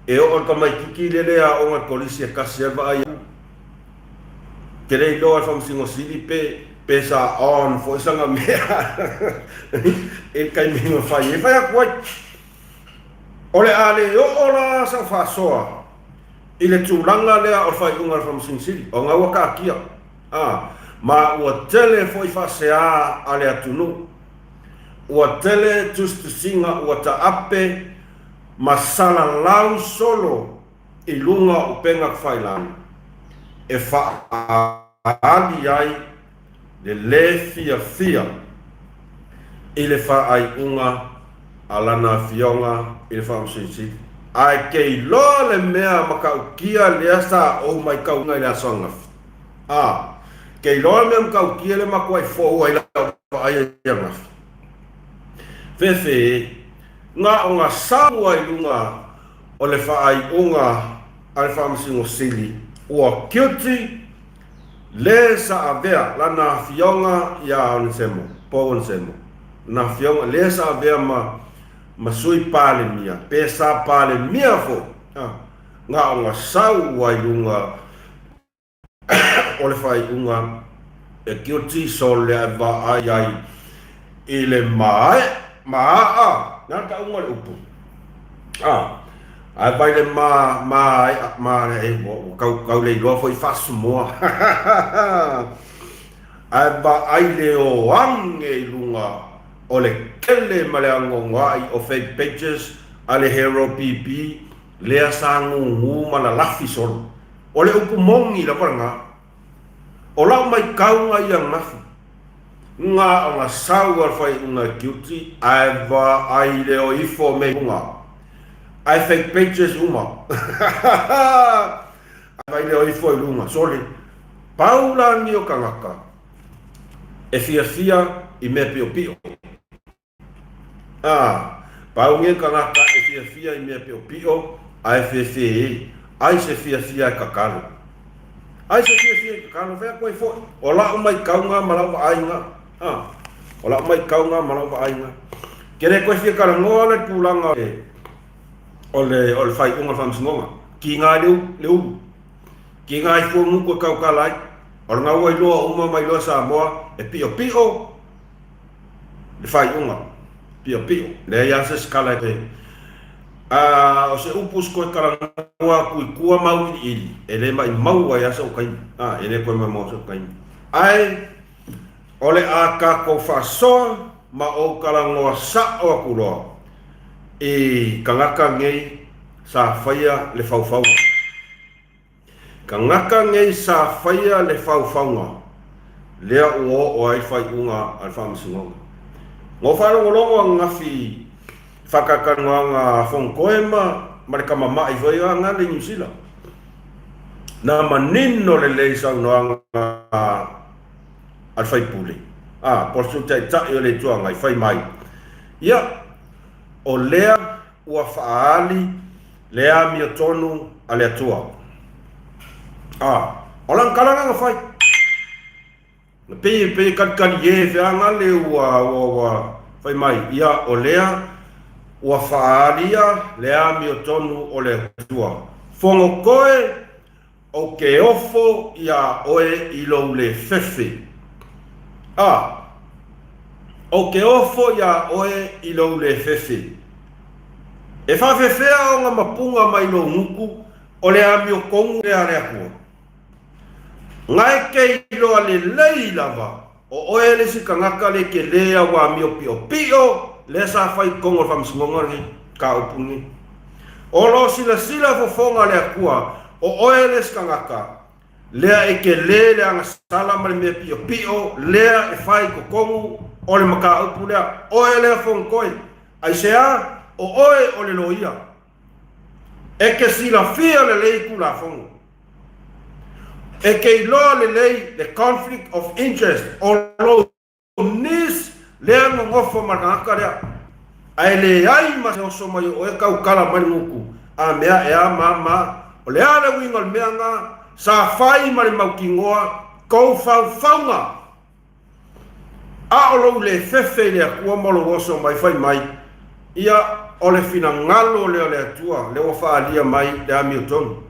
E oo i le tamaititi lele e aoga i le kolisi e tasi ai le vaai atu, te le iloa e le Faamasino Sili pe, pe sa on foi sana mea i le taimi na fai ai. Fai atu ai, o le a le oo la sau faasoa i le tulaga lea o le faaiuga a le Faamasino Sili, ona ua taatia, a, ma ua tele foi faasea a le atunuu, ua tele tusitusiga ua taape ma salalau solo i luga o upega tafailagi e faaali ai le lē fiafia i le faaiuga a lana afioga i le Faamasino Sili. Ae ke iloa le mea matautia lea sa ou maitauina i le aso ananafi. A, ke iloa le mea matautia lea matuai fou ai lau vaai i ananafi. Fefe e, na ona sau ai luga o le faaiuga a le Faamasino Sili ua guilty le sa avea lana afioga ia Onesemo, Paul Onesemo, lana afioga le sa avea ma ma Sui Palemia, pe sa Palemia foi, a, na ona sau ai luga o le faaiuga e guilty sole ae vaai ai i le mae maa na tauga le upu a ae vai le ma ma ma e ua kau kau le iloa foi faasamoa ae vaai le o age i luga o le kele ma le agoagoai o fake pages a le Hero PP lea sa gugu ma lalafi solo. O le upu moni lava lena. O lau maitauga ia ananafi, na ona sau a le faaiuga e guilty ae vaai le o ifo me i luga. Ae fake pages uma. Ae vaai le o ifo i luga. Sole, pau la ni o tagata e fiafia i mea piopio. Ā, pau nei tagata e fiafia i mea piopio ae fefe e, ai se fiafia e kakalo. Ai se fiafia e kakalo, fai atu ai foi, o la'u maitauga ma la'u vaaiga, ā, o la'u maitauga ma la'u vaaiga. Ke le toe fia talanoa la i le tulaga o le, o le, o le faaiuga o le Faamasinoga, kiga ai le, le ulu, kiga ai fua mutu e tautala ai, o lena ua iloa uma ma iloa e Samoa, e piopio, le faaiuga piopio. Leai lava se isi tala e A o se upu se toe talanoa atu i tua ma auiliili, e le maʻimau ai lava soʻu taimi. A, e le toe maʻimau soʻu taimi. Ae o le a tatou faasoa ma ou talanoa sao atu loa. I kangaka ngei sa faia le faufauga. Kangaka ngei sa faia le faufauga, lea ua oo ai faaiuga a le Faamasinoga. Na ou faalogologo ananafi i faatalatalanoaga a Fonotoe ma ma le tamama'i foi a gale i Niu Sila. Na manino lelei saunoaga a le faipule, a, po o le Sui Taitai o le Itu Agai, fai mai, Ia, o lea ua faaali le amiotonu a le Atua. A, o lana tala lena na fai. Na pei e pei e kalitali e feaga le ua, ua, ua fai mai, ia, o lea ua faaalia le amiotonu o le Atua. Fonotoe Ou te ofo iā oe i lou lē fefe. A, Ou te ofo iā oe i lou lē fefe. E faafefea ona mapuga mai lou gutu o le amiotonu lea a le Atua? Na e te iloa lelei lava O oe le isi tagata le tele au amio piopio lea sa fai i totonu o le faamasinoga lenei, mataupu lenei. O lo o silasila fofoga a le Atua, o oe le isi tagata lea e tele le agasala ma le mea piopio lea e fai i totonu o le mataupu lea. Oe lea Fonotoe, aisea? O oe o le loia. E te silafia lelei Tulafono. E te iloa lelei le conflict of interest o lou niece lea nonofo ma le tagata lea. Ae leai ma se oso mai o oe tautala mai le gutu a mea ea ma ma. O le a le uiga o le mea na sa fai ma le mautinoa tou faufauga? A o lou le fefe i le Atua ma lou oso mai fai mai, Ia, o le finagalo lea o le Atua, lea ua faaalia mai le amiotonu.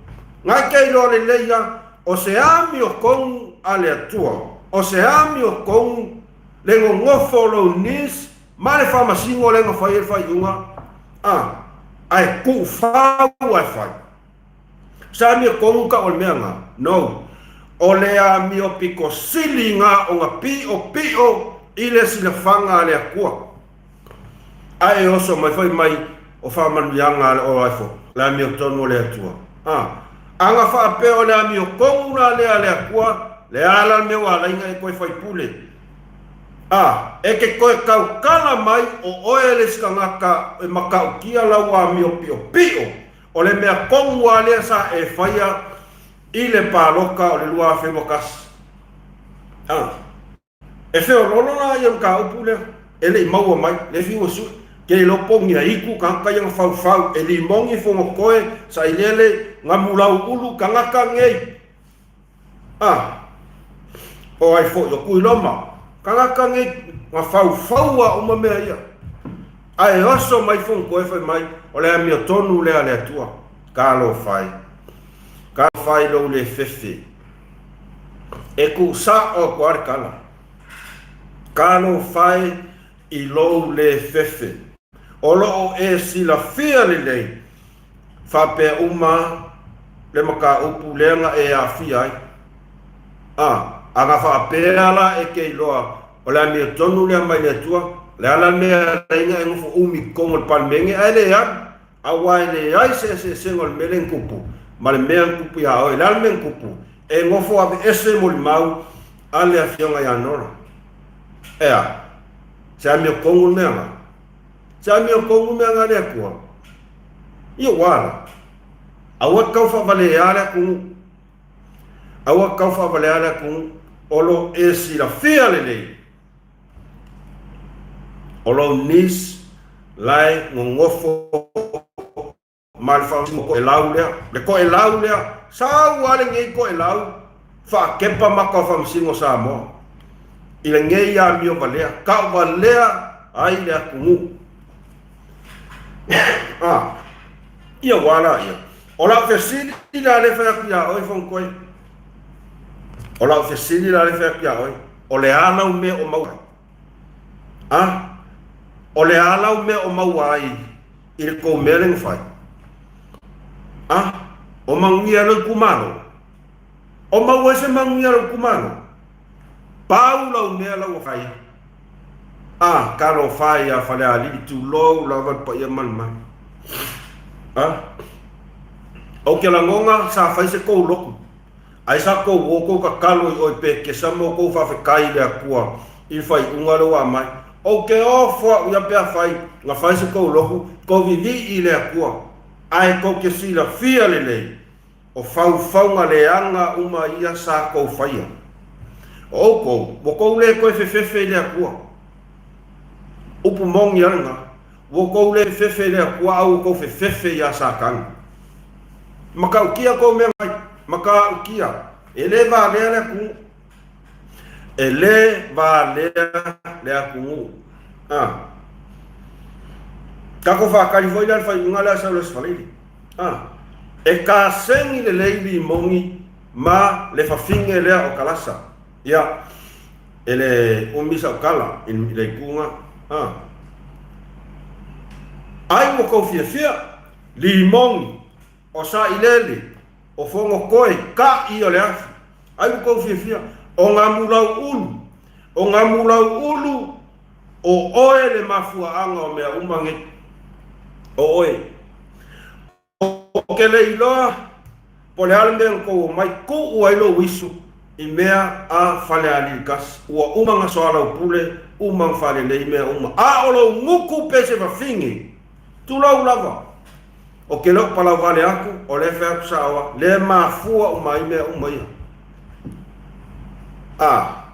Na e te iloa lelei a, o se amiotonu a le Atua, o se amiotonu le nonofo o lou niece ma le faamasino lea na fai ai le faaiuga, a, ae tuufau ae fai. Se amiotonu tau o le mea na? No. O le amio pito sili na ona piopio i le silafaga a le Atua. Ae e oso mai foi mai o faamanuiaga a le o ai fo, le amiotonu o le Atua. A. A na faapea o le amiotonu la lea a le Atua, le a la le mea ua alai na e toe faipule? A. E te toe tautala mai o oe le isi tagata e matautia lau amio piopio. O le mea tonu lava lea sa e faia i le palota o le 2021. A. E feoloolo la ia mataupu lea, e le i maua mai, le fiu e sue. Ke iloa pogia itu tagata ia na faufau, e limoni fonotoe, sailele, gamulau ulu, tagata nei. A, o ai foi o Tuiloma, tagata nei na faufaua uma mea ia. Ae oso mai Fonotoe fai mai, o le amiotonu lea a le Atua. Talofa e. Talofa i lou le fefe. E tuusao atu lava le tala. Talofa e i lou le fefe. O lo o e silafia lelei faapea uma le mataupu lea na e aafia ai. A, a na faapea la e te iloa o le amiotonu lea mai le Atua, o le a la le mea e ala ai na e nofo umi i totonu o le Palemene ae le alu, aua e leai se eseesega o le mea lea na tupu ma le mea na tupu iā oe. O le a le mea na tupu? E nofo aveese molimau a le Afioga ia Nora. E a? Se amiotonu le mea na? Se amiotonu mea na le Atua. Ia ua ala. Aua te tau faavalea le atunuu. Aua te tau faavalea le atunuu. O lo e silafia lelei. O lou niece lae nonofo ma le faamasino toelau lea, le toelau lea, sau lava lenei toelau faakepa maka o faamasino Samoa i lenei amio valea, tau valea ai le atunuu. Ah, ia ua la ia. O lau fesili la lea fai atu ia oe Fonotoe. O lau fesili la lea fai atu ia oe, o le a lau mea o maua ai? Ah, o le a lau mea o maua ai i le tou mea lea na fai? A, o manuia lou itumalo? O maua ai se manuia lou itumalo? Pau lau mea la ua fai. A, talofa e ia Falealili, tulou lava le paia ma le mamalu. A, ou te lagona sa fai se kou lotu, ai sa kou o kou tatalo i oi pekesa ma o kou faafetai i le Atua i le faaiuga lea ua aumai. Ou te ofo au ia pe afai na fai se kou lotu, kou vivii i le Atua, ae tou te silafia lelei, O faufauga leaga uma ia sa tou faia. O outou, ua tou le toe fefefe i le Atua. Upu moni a lena, ua tou le fefefe i le Atua a ua tou fefefe ia Satani. Matautia tou mea fai, matautia, e le valea le atunuu. E le valea le atunuu. A. Tatou faatali foi la le faaiuga lea sau le Aso Faraile. A. E kasegi lelei limoni ma le fafine lea o Kalasa. Ia, e le umi sau tala i le itu na. A. Ai ua tou fiafia, limoni, o sailele, o fonotoe, ka'i o le afi. Ai ua tou fiafia, o ngā mulau ulu, o ngā mulau ulu, o oe le mafuaaga o mea uma nei. O oe. Ou te le iloa po o le a le mea na tou omai tuu ai lou isu i mea a Falealili 1. Ua uma ona soalaupule, uma ona faalelei mea uma. A o lou gutu pe se fafine, tulou lava. Ou te le o palauvale atu, o lea e fai atu saoa, lea e mafua uma ai mea uma ia. A,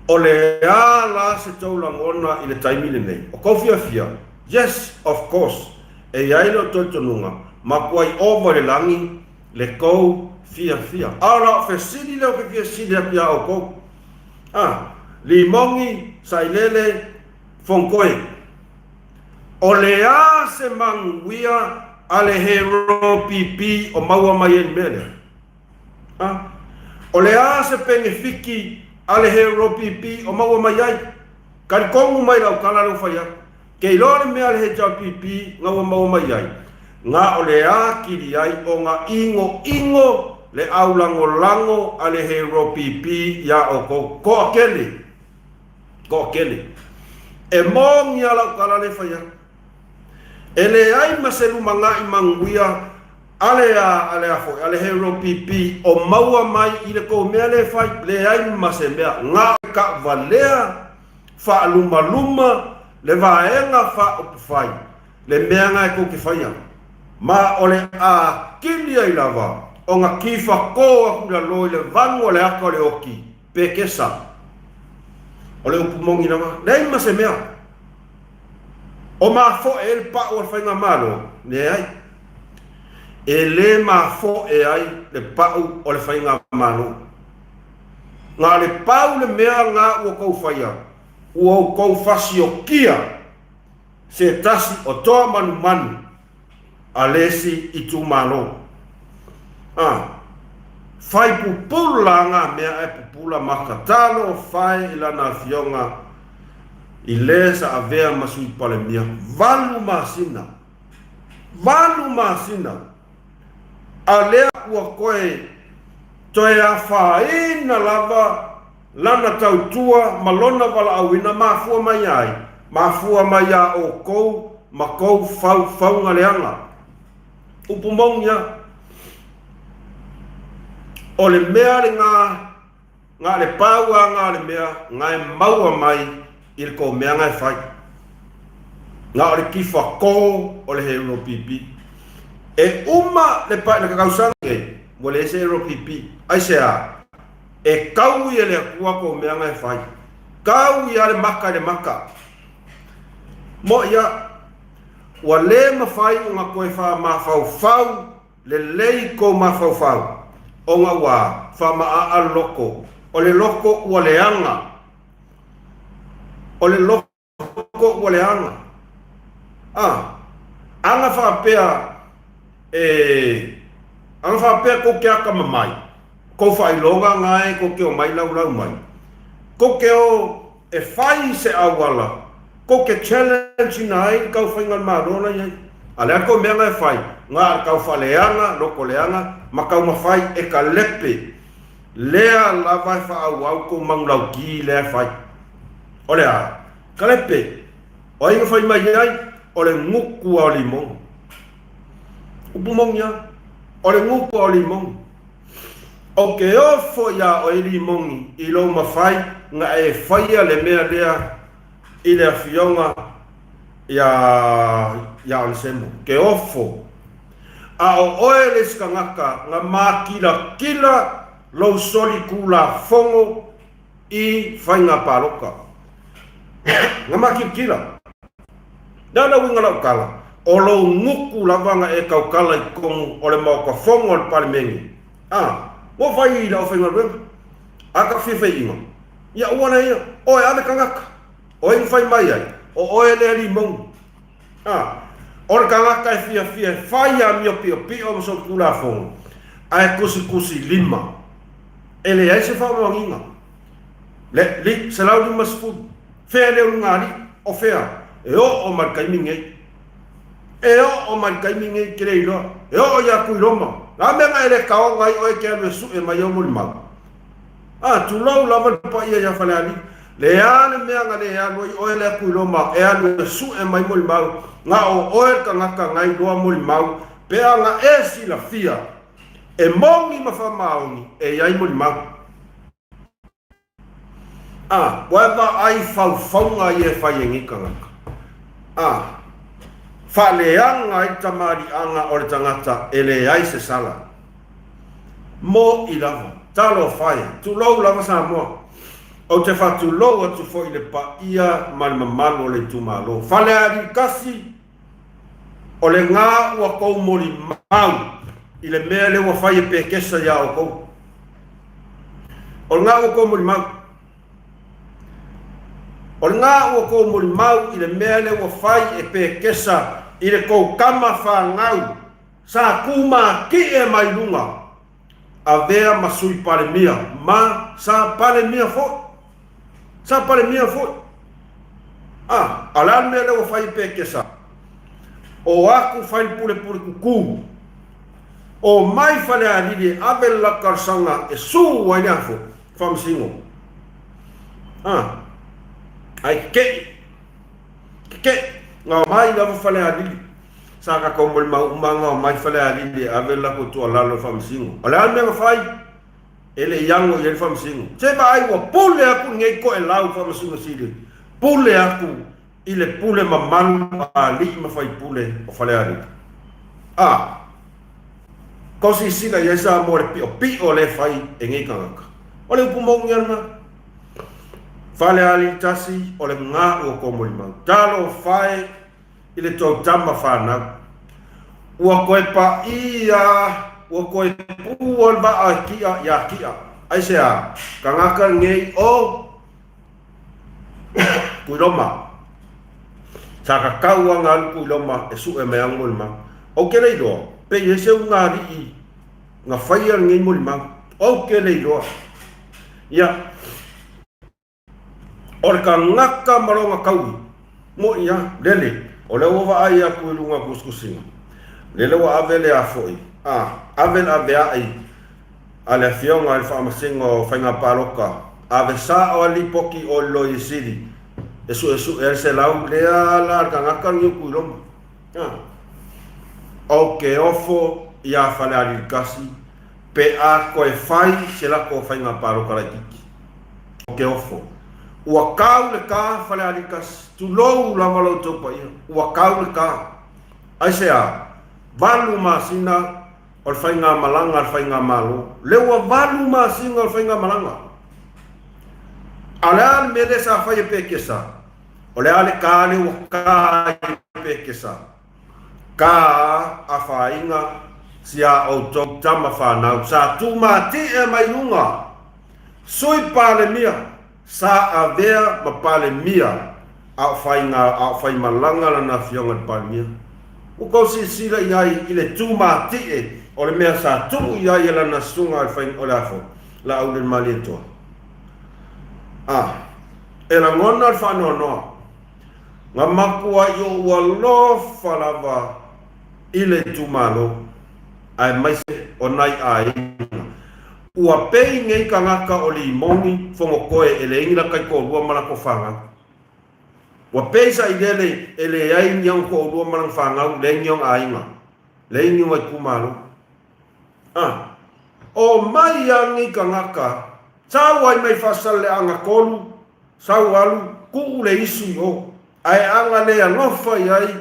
o le a la se tou lagona i le taimi lenei? O kou fiafia? Yes, of course! E i ai lou talitonuga, matuai ova i le lagi le tou fiafia. A o lau fesili lea ou te fia sili atu iā outou. A, Limogi, Sailele, Fonotoe. O le a se manuia a le Hero PP o maua mai ai le mea lea? A, o le a se penefiki a le Hero PP o maua mai ai? Talitonu mai lau tala lea ua fai atu. Ke iloa le mea a le HRPP na ua maua mai ai, na o le atili ai ona inoino le aulagolago a le Hero PP iā outou. Toatele! Toatele. E moni a lau tala lea e fai atu. E leai ma se lumanai manuia a le a, a le a foi, a le Hero PP o maua mai i le tou mea lea e fai, leai ma se mea. Na o le taavalea faalumaluma le vaega faaupufai, le mea na e tou te faia. Ma o le a kili ai lava ona tifatō atu i lalo i le vanu o le ata o le oti, pekesa. O le upu moni lava, leai ma se mea. O mafoe ai le pau o le faigamalo? Leai. E le mafoe ai le pau o le faigamalo. Na o le pau le mea na ua tou faia, ua outou fasiokia se tasi o toa manumanu a le isi itumalo. A, fai pupula ngā mea ae pupula ma tatalo fae i lana afioga i le sa avea ma Sui Palemia valu masina, valu masina, a lea ua koe toe afaina lava lana tautua ma lona valaauina mafua mai ai, mafua mai iā outou ma kou faufauga leaga. Upu moni a, o le mea lena Na le pau a na le mea na e maua mai i le kou mea na e fai. Na o le kifa kō o le Hero PP. E uma le pa le tausaga nei, ua leai se Hero PP. Aisea? E kaui e le Atua kou mea na e fai. Kaui a le maka i le maka. Moʻi a, ua le mafai ona toe faamafaufau Lelei kou mafaufau, ona ua faamaaa le loko, o le loko ua leaga, o le loko ua leaga. A, ana faapea e, ana faapea kou te akamamai, kou faailoga na e kou te omai laulau mai, kou te o E fai se auala kou ke challenge ina ai le kau faiga Malo la iai. A le a kou mea nga e fai, nga a kau faaleaga, loko leaga, ma kau mafai e ka lepe. Lea lava e faaauau kou manulauki lea e fai. O le a? Kalepe, o ai na fai mai ai, o le guku a o Limogi. Upu moni a, o le guku a o Limogi. O ke ofo iā oe Limogi i lou mafai na e faia le mea lea i le afioga iā, iā Onesemo. Ke ofo. A o oe le isi kangaka na mākilakila lou soli kulafono i faiga paloka. Na mākilakila. Le a le uiga lau tala? O lou nuku lava na e tautala i totonu o le Maota Fono a le Palemene. A, ua fai i le aufaigaluega. A ta fia faiina, ia aua lea ia, oe ave tagata. O ai na fai mai ai? O oe lea Limogi. A, o le tagata e fiafia e fai amio piopio ma solitulafono, ae tusitusi lima. E leai se faamaoniga. Le, li, 150. Fea le ulugalii? O fea? E oo mai le taimi nei. E oo mai le taimi nei, ke le iloa. E oo iā Tuiloma. Le a mea na e le taoga ai oe e te alu e sue mai au molimau? A, tulou lava le paia iā Falealili. Le a le mea na le alu ai oe lea Tuiloma e alu e sue mai molimau, na o oe le tagata na iloa molimau, pe a na e silafia e moni ma faamaoni e i ai molimau. A, ua e vaai faufauga ia e fai e nei tagata. A, faaleaga ai le tamaliiaga o le tagata e leai se sala. Moʻi lava, talofa e, tulou lava Samoa. Ou te faatulou atu foi i le paia ma le mamalu o le itumalo. Falealili 1, O le gā ua kou molimau i le mea lea ua fai e Pekesa iā outou. O le gā ua kou molimau. O le gā ua kou molimau i le mea lea ua fai e Pekesa i le kou tama fanau sa kūmākiʻe mai luga. Avea ma Sui Palemia, ma sa Palemia foi. Sa Palemia foi. A, a o le a le mea lea ua fai e Pekesa? O aku fai le pulepule kukū. O mai Falealili e ave le latou talosaga e sū ai le afo, Faamasino. A, ae kekeʻi. Kekeʻi. Na omai lava Falealili. Sa tatou molimau uma na omai Falealili e ave le latou tuualalo i le Faamasino. O le a le mea na fai? E le i ano i ai le Faamasino. Se vaai ua pule atu lenei toelau Faamasino Sili, pule atu i le pule mamalu a alii ma faipule o Falealili. A! Kau silasila i ai Samoa i le piʻopiʻo lea e fai e nei tagata. O le upu moni lava lena. Falealili 1, o le gā ua kou molimau. Talofa e i le tou tama fanau. Ua toe paʻī a ua toe pua le vaa e kiʻa iā kiʻa. Aisea? Tagata lenei o Tuiloma. Sa kakau a nga alu Tuiloma e sue mai ana molimau. Ou te le iloa, pe i ai se ulugalii na faia lenei molimau. Ou te le iloa. Ia. O le tagata ma lona taui, moʻi a, lele, o lea ua vaai atu i luga o tusitusiga, lele ua ave le a foi, a, ave le aveaʻi a le Afioga i le Faamasino o Faiga Palota, ave sao a le lipoti o le Loia Sili e suesue ai le 100 lea la a le tagata lenei o Tuiloma. A, o ke ofo iā Falealili 1, pe a toe fai se latou faiga palota laitiiti. O ke ofo. Ua kau le kā Falealili 1, tulou lava lo outou paia, ua kau le kā. Aisea? Valu masina o le faigamalaga a le faigamalo. Lea ua valu masina o le faigamalaga. A o le a le mea lea sa fai e Pekesa? O le a le kā lea ua kā ai e Pekesa? Ka afaina si a outou tama fanau sa tumatie mai luga, Sui Palemia sa avea ma Palemia a o faiga a o faimalaga lana afioga i le Palemia. Ua tou silasila i ai i le tumatie o le mea sa tuu i ai e lana susuga o le fai o le afo Laaulelemaletoa. A e lagona le faanoanoa. Na makuai ou alofa lava i le itumalo, aemaise o nai aiga. Ua pei nei tagata o Limoni, Fonotoe e leai ni latai toalua ma latou fanau. Ua peisa i lele e leai ni ona toalua ma lana fanau, leai ni ona aiga, leai ni ona itumalo. A o mai a lenei tagata, sau ai mai Faasaleleaga 3, sau alu, tuu le isu i o, ae ana le alofa i ai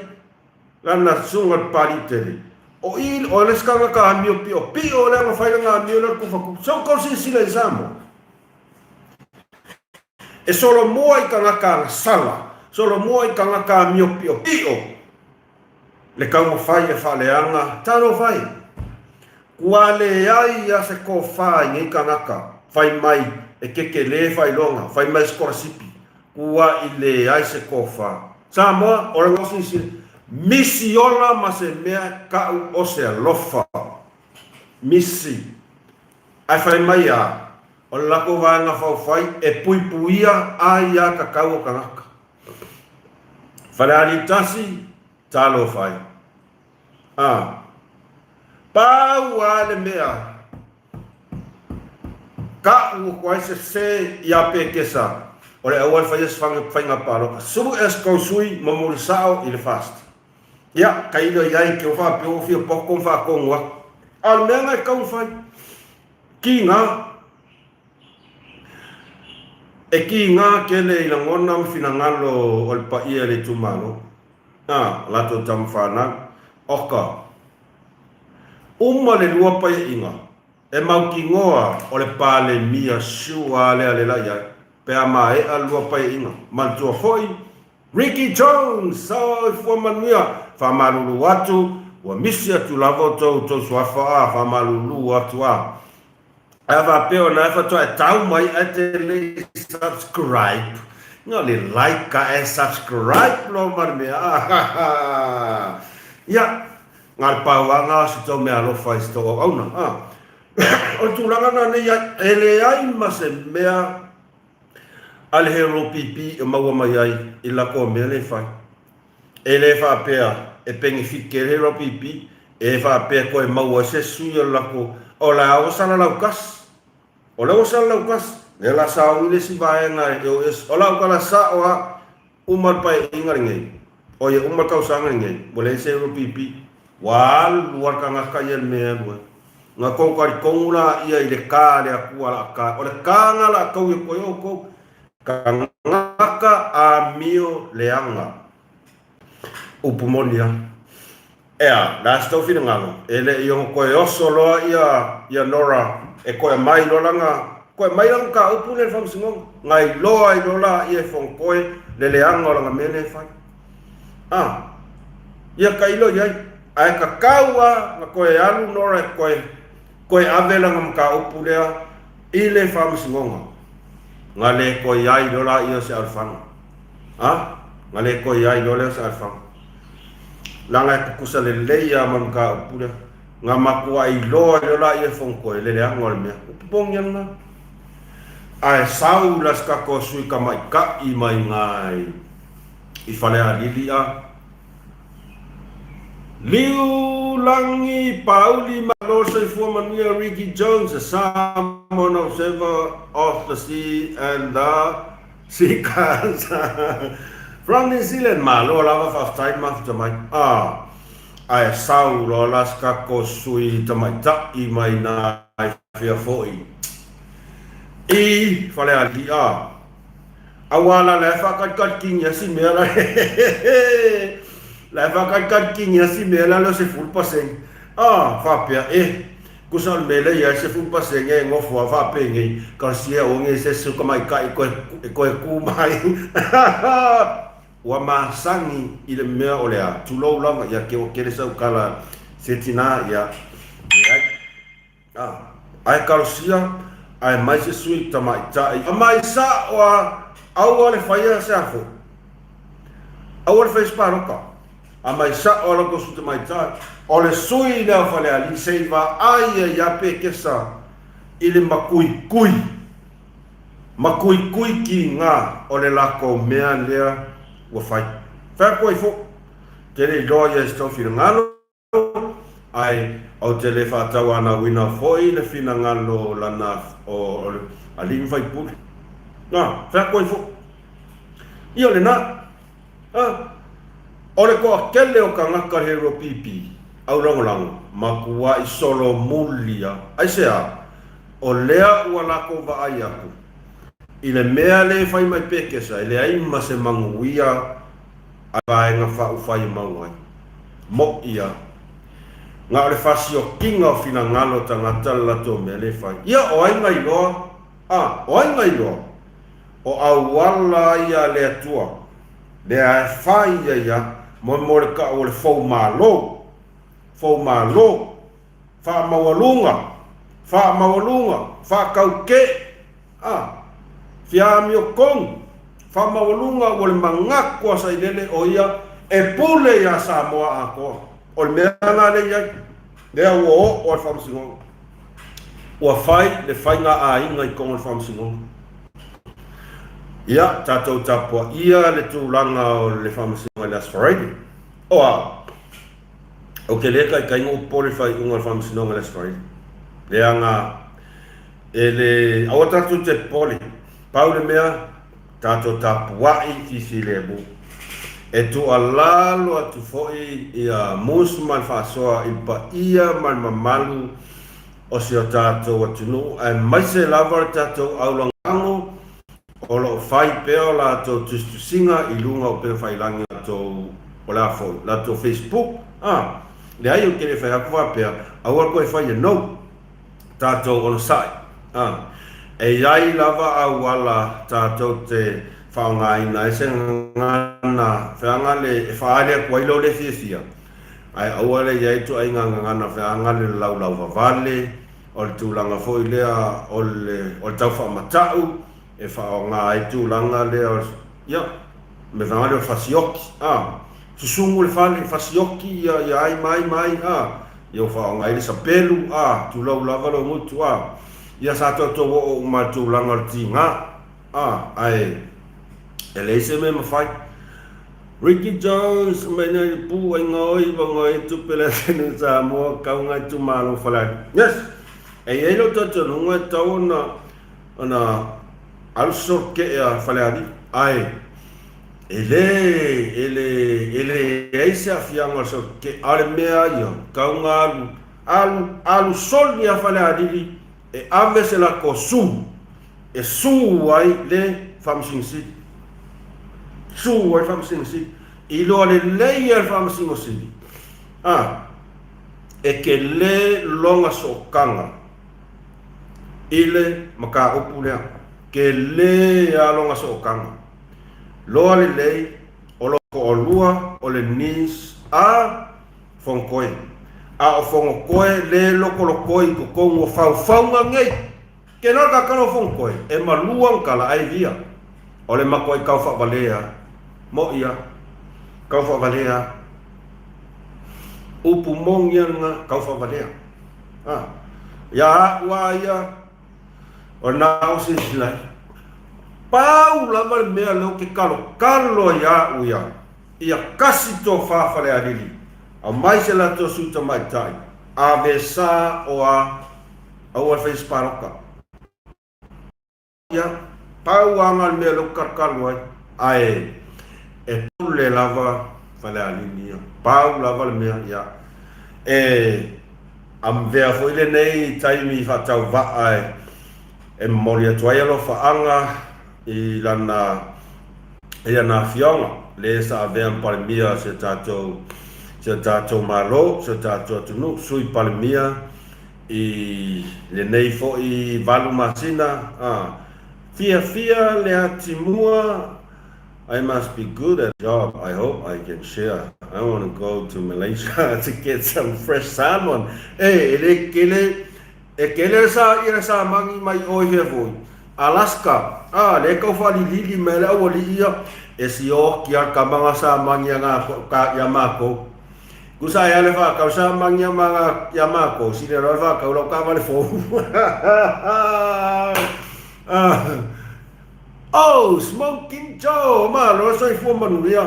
lana susuga i le Papalii tele. O i, o le isi tagata amio piopio lea na fai lana amio lea i le tufatufa. Se ua tou silasila i Samoa? E solomua i tagata agasala, solomua i tagata amio piopio le taumafai e faaleaga talofa e! Ua leai a se tofa i nei tagata fai mai e tetele faailoga, fai mai sikolasipi, ua i leai se tofa. Samoa, o le gaosi misi ola ma se mea tau o se alofa. Misi. Ae fai mai a, o le latou vaega faufai e puipuia ai a tatau o tagata. Falealili 1, Talofa e. A. Pau a le mea Ka'u ua koai sese iā Pekesa o le auala faia se faiga palota. Sulu es kou sui ma muli sa'o i le FAST. Ia, tailo i ai ke ua faapea ua fia poto ma faatonu atu. A o le mea lena e tatau ona fai. Kīnā. E kīnā tele i lagona ma finagalo o le paia i le itumalo. A, latou tama fanau. Oka. Uma le lua paeaiga, e mautinoa o le Palemia sure lea lela i ai, pe a maea le lua paeaiga. Manatua foi, Ricky Jones! Soifua manuia! Faamalulu atu, ua misi atu lava outou tou suafa a, faamalulu atu a. Ae a faapea o na e faatoa e tau mai ae te le i subscribe, na o le like ae subscribe loa ma le mea a. Ia, Na o le pau lava na o se tou meaalofa i se tou auauna. A. O le tulaga na nei ai, e leai ma se mea a le HLPP e maua mai ai i le latou mea lea e fai. E le faapea e penefiti le HLPP, e faapea e toe maua ai se sui o le latou, o la ua salalau tasi. O lea ua salalau tasi. Lea la sauni le isi vaega e o ese. O lau tala sao lava, Uma le paeaiga lenei, oi e uma le tausaga lenei, ua leai se LPP. Ua alu lava le tagata ia i le mea e alu ai. Na tou talitonu laia i le ka a le Atua la ka. O le ka na la tau atu ai outou. Tagata amio leaga. Upu moni a. Ea, le a se tou finagalo? E le i ono toe oso loa ia, ia Nora e toe aumai loa lana, toe aumai lana mataupu lea i le faamasinoga. Na iloa ai loa laia e Fonotoe le leaga o lana mea lea e fai. A, ia tailo i ai. Ae tatau lava na toe alu Nora e toe, toe ave lana mataupu lea i le faamasinoga. Na le toe i ai loa laia o se alofaga. A, na le toe i ai loa lea o se alofaga. Leaga e tutusa lelei lava ma le mataupu lea. Na matuai iloa ai loa laia e Fonotoe le leaga o le mea. Ua popogi lava lena. Ae sau la se tatou sui tamaitai mai ina i Falealili a Liu Lagi Pauli Malo Soifua Manuia Ricky Jones the Samoan Observer of the Sea and the Seekers from New Zealand Malo lava faafetai mafuta mai a ae sau loa la se tatou sui tamaitai mai ina i fea foi i Falealili a Aua la la e faakalikali a si mea la la e faakalikali a si mea la le o 10%. A faapea e kusa o le mea lea i ai 10% e nofo a faapenei talosia aua nei se isi o tamaitai e toe tu mai. Ua masani i le mea o le a, tulou lava, ia ke ua tele sau tala se tina, ia leai. A, ae talosia, ae mai se sui tamaitai. Aumai sa'o a, aua le faia se afo. Aua le faia se palota. Aumai sa'o a la outou sui tamaitai. O le sui lea o Falealili se i vaai ai ia Pekesa i le makuikui, makuikui kiga o le latou mea lea ua fai. Fai atu ai foi, te le iloa ia i se tou finagalo. Ae ou te le faatauanauina foi le finagalo o lana o le alii ma faipule. Na, fai atu ai foi. Ia, o lena. A o le toatele o tagata le HLPP aulagolago matuai solomuli a. Aisea? O lea ua latou vaai atu i le mea le fai mai pekesa e leai ma se manuia a le Vaega Faaupufai e mau ai. Moʻi a. Na o le fasiokiga o finagalo o tagata le latou mea le fai. Ia o ai na iloa? A, o ai na iloa? O auala ia a le Atua, lea e fai ai a mo le tau o le fou malo, fou malo, faamaualuga, faamaualuga, faatautee, a, fiamiotonu, faamaualuga ua le manatu a Sailele o ia e pule iā Samoa atoa. O le mea lena lea e i ai, lea ua oo a le Faamasinoga. Ua fai le faiga aiga i totonu o le Faamasinoga. Ia, tatou tapuaia le tulaga o le Faamasinoga i le Aso Faraile. O a? Ou te le taitai ona ou popole i le faaiuga o le Faamasinoga i le Aso Faraile. Leaga e le... Aua tatou te popole. Pau le mea, tatou tapuai fifilemu. E tuualalo atu foi ia Mus ma le faasoa i le paia ma le mamalu o si o tatou atunuu aemaise lava le tatou aulagolago o lo o fai pea o latou tusitusiga i luga o upega failagi latou o le a foi latou Facebook a leai ou te le fai atu faapea aua le toe faia no tatou onosai a e iai lava auala tatou te faaaogaina ai se gagana feaga le e faaali atu ai lou le fiafia Ae aua le i ai ituaiga gagana feaga le laulauvavale, o le tulaga foi lea o le o le tau faamata'u e faaaoga ai tulaga lea o ia me feaga lea o le fasioki a susugu le fale fasioki ia ia ai ma ai ma ai a ia ua faaaoga ai le sapelu a tulou lava lou gutu a ia sa toutou oo uma i le tulaga o le tiga. A, ae e leai se mea e mafai. Ricky Jones, mai nei pu ai ngaoi wa ngaoi tupe le atunuu Samoa kau ngai itumalo Falealili. Yes! E i ai lou talitonuga e tatau ona ona alu solo kee a Falealili, ae e le e le e leai se aafiaga o le solo kee, a o le mea ia, tau na alu alu alu soli a Falealili e ave se latou su e su ai le Faamasino Sili. Su ai le Faamasino Sili. Iloa lelei e le Faamasino Sili, a, e tele lona sootaga i le mataupu lea. Tele lava lona sootaga. Loa lelei, o lo toalua o le niece a Fonotoe. A o Fonotoe le lokolokoi i totonu o faufauga nei. Ke loa ka kalo Fonotoe, e malua na tala ai via. O le matuai kau faavalea. Moʻi a. Kau faavalea. Upu moni a lena, kau faavalea. A. Ia a'u a ia, o lena o se isi lai. Pau lava le mea lea ou te kalokalo ai a'u ia. Ia kasi tofa Falealili, aumai se latou sui tamaitai, ave sa o a aua le fai se paloka. Ia, pau lava le mea lea ou te kalukalu ai, ae e pule lava Falealili ia, pau lava le mea, ia. E avea foi lenei taimi faatauvaa e momoli atu ai alofaaga i lana i ana afioga, le sa avea ma Palemia o si o tatou, si o tatou Malo, si o tatou atunuu, Sui Palemia i lenei foi valu masina, a fiafia le atimua, I must be good at job, I hope I can share, I want to go to Malaysia to get some fresh salmon. E, e le kele E kele le sa ia le samagi mai ʻoe hea foi? Alaska, A, lea e tau faalilili mai le aualii ia, e sioki a le kama nga samagi a nga ka ia makou. Kusa e a le faakau samagi a ma nga ia makou, sili loa le faakau lau taavale fou. Oh, Smoking Joe, malo le soifua manuia.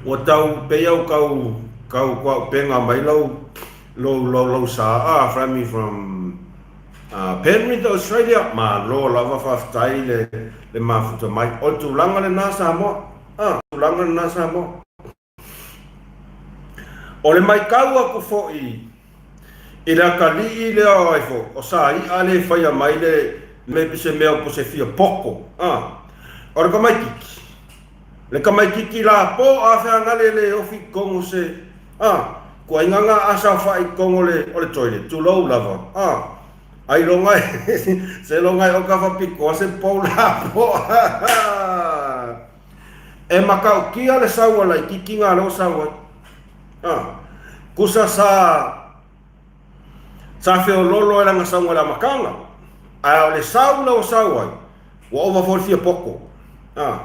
Ua tau pei au kau kau kuaupega mai lau lou lou lou sa ah from me from Penrith Australia. Malo lava faafetai le le mafuta mai. O le tulaga lena Samoa. Ah. tulaga lena Samoa. O le maitau aku foi i le atalii lea o ai foi, o sa i'a le faia mai le maybe se mea po se fia poko, a. O le tamaititi, le tamaititi la po a feagale le ofi i totonu o se, a, tuaiga na a saofai i totonu o le, o le toilet, tulou lava, a. Ailoga e, seiloga e oka faapitoa se pou lapoa. E matautia le sau a laititi na lea ua sau ai. A, kusa sa, sa feololo e lana sauga i le amataga, ae o le sau lea ua sau ai, ua ova foi le fia poto. A,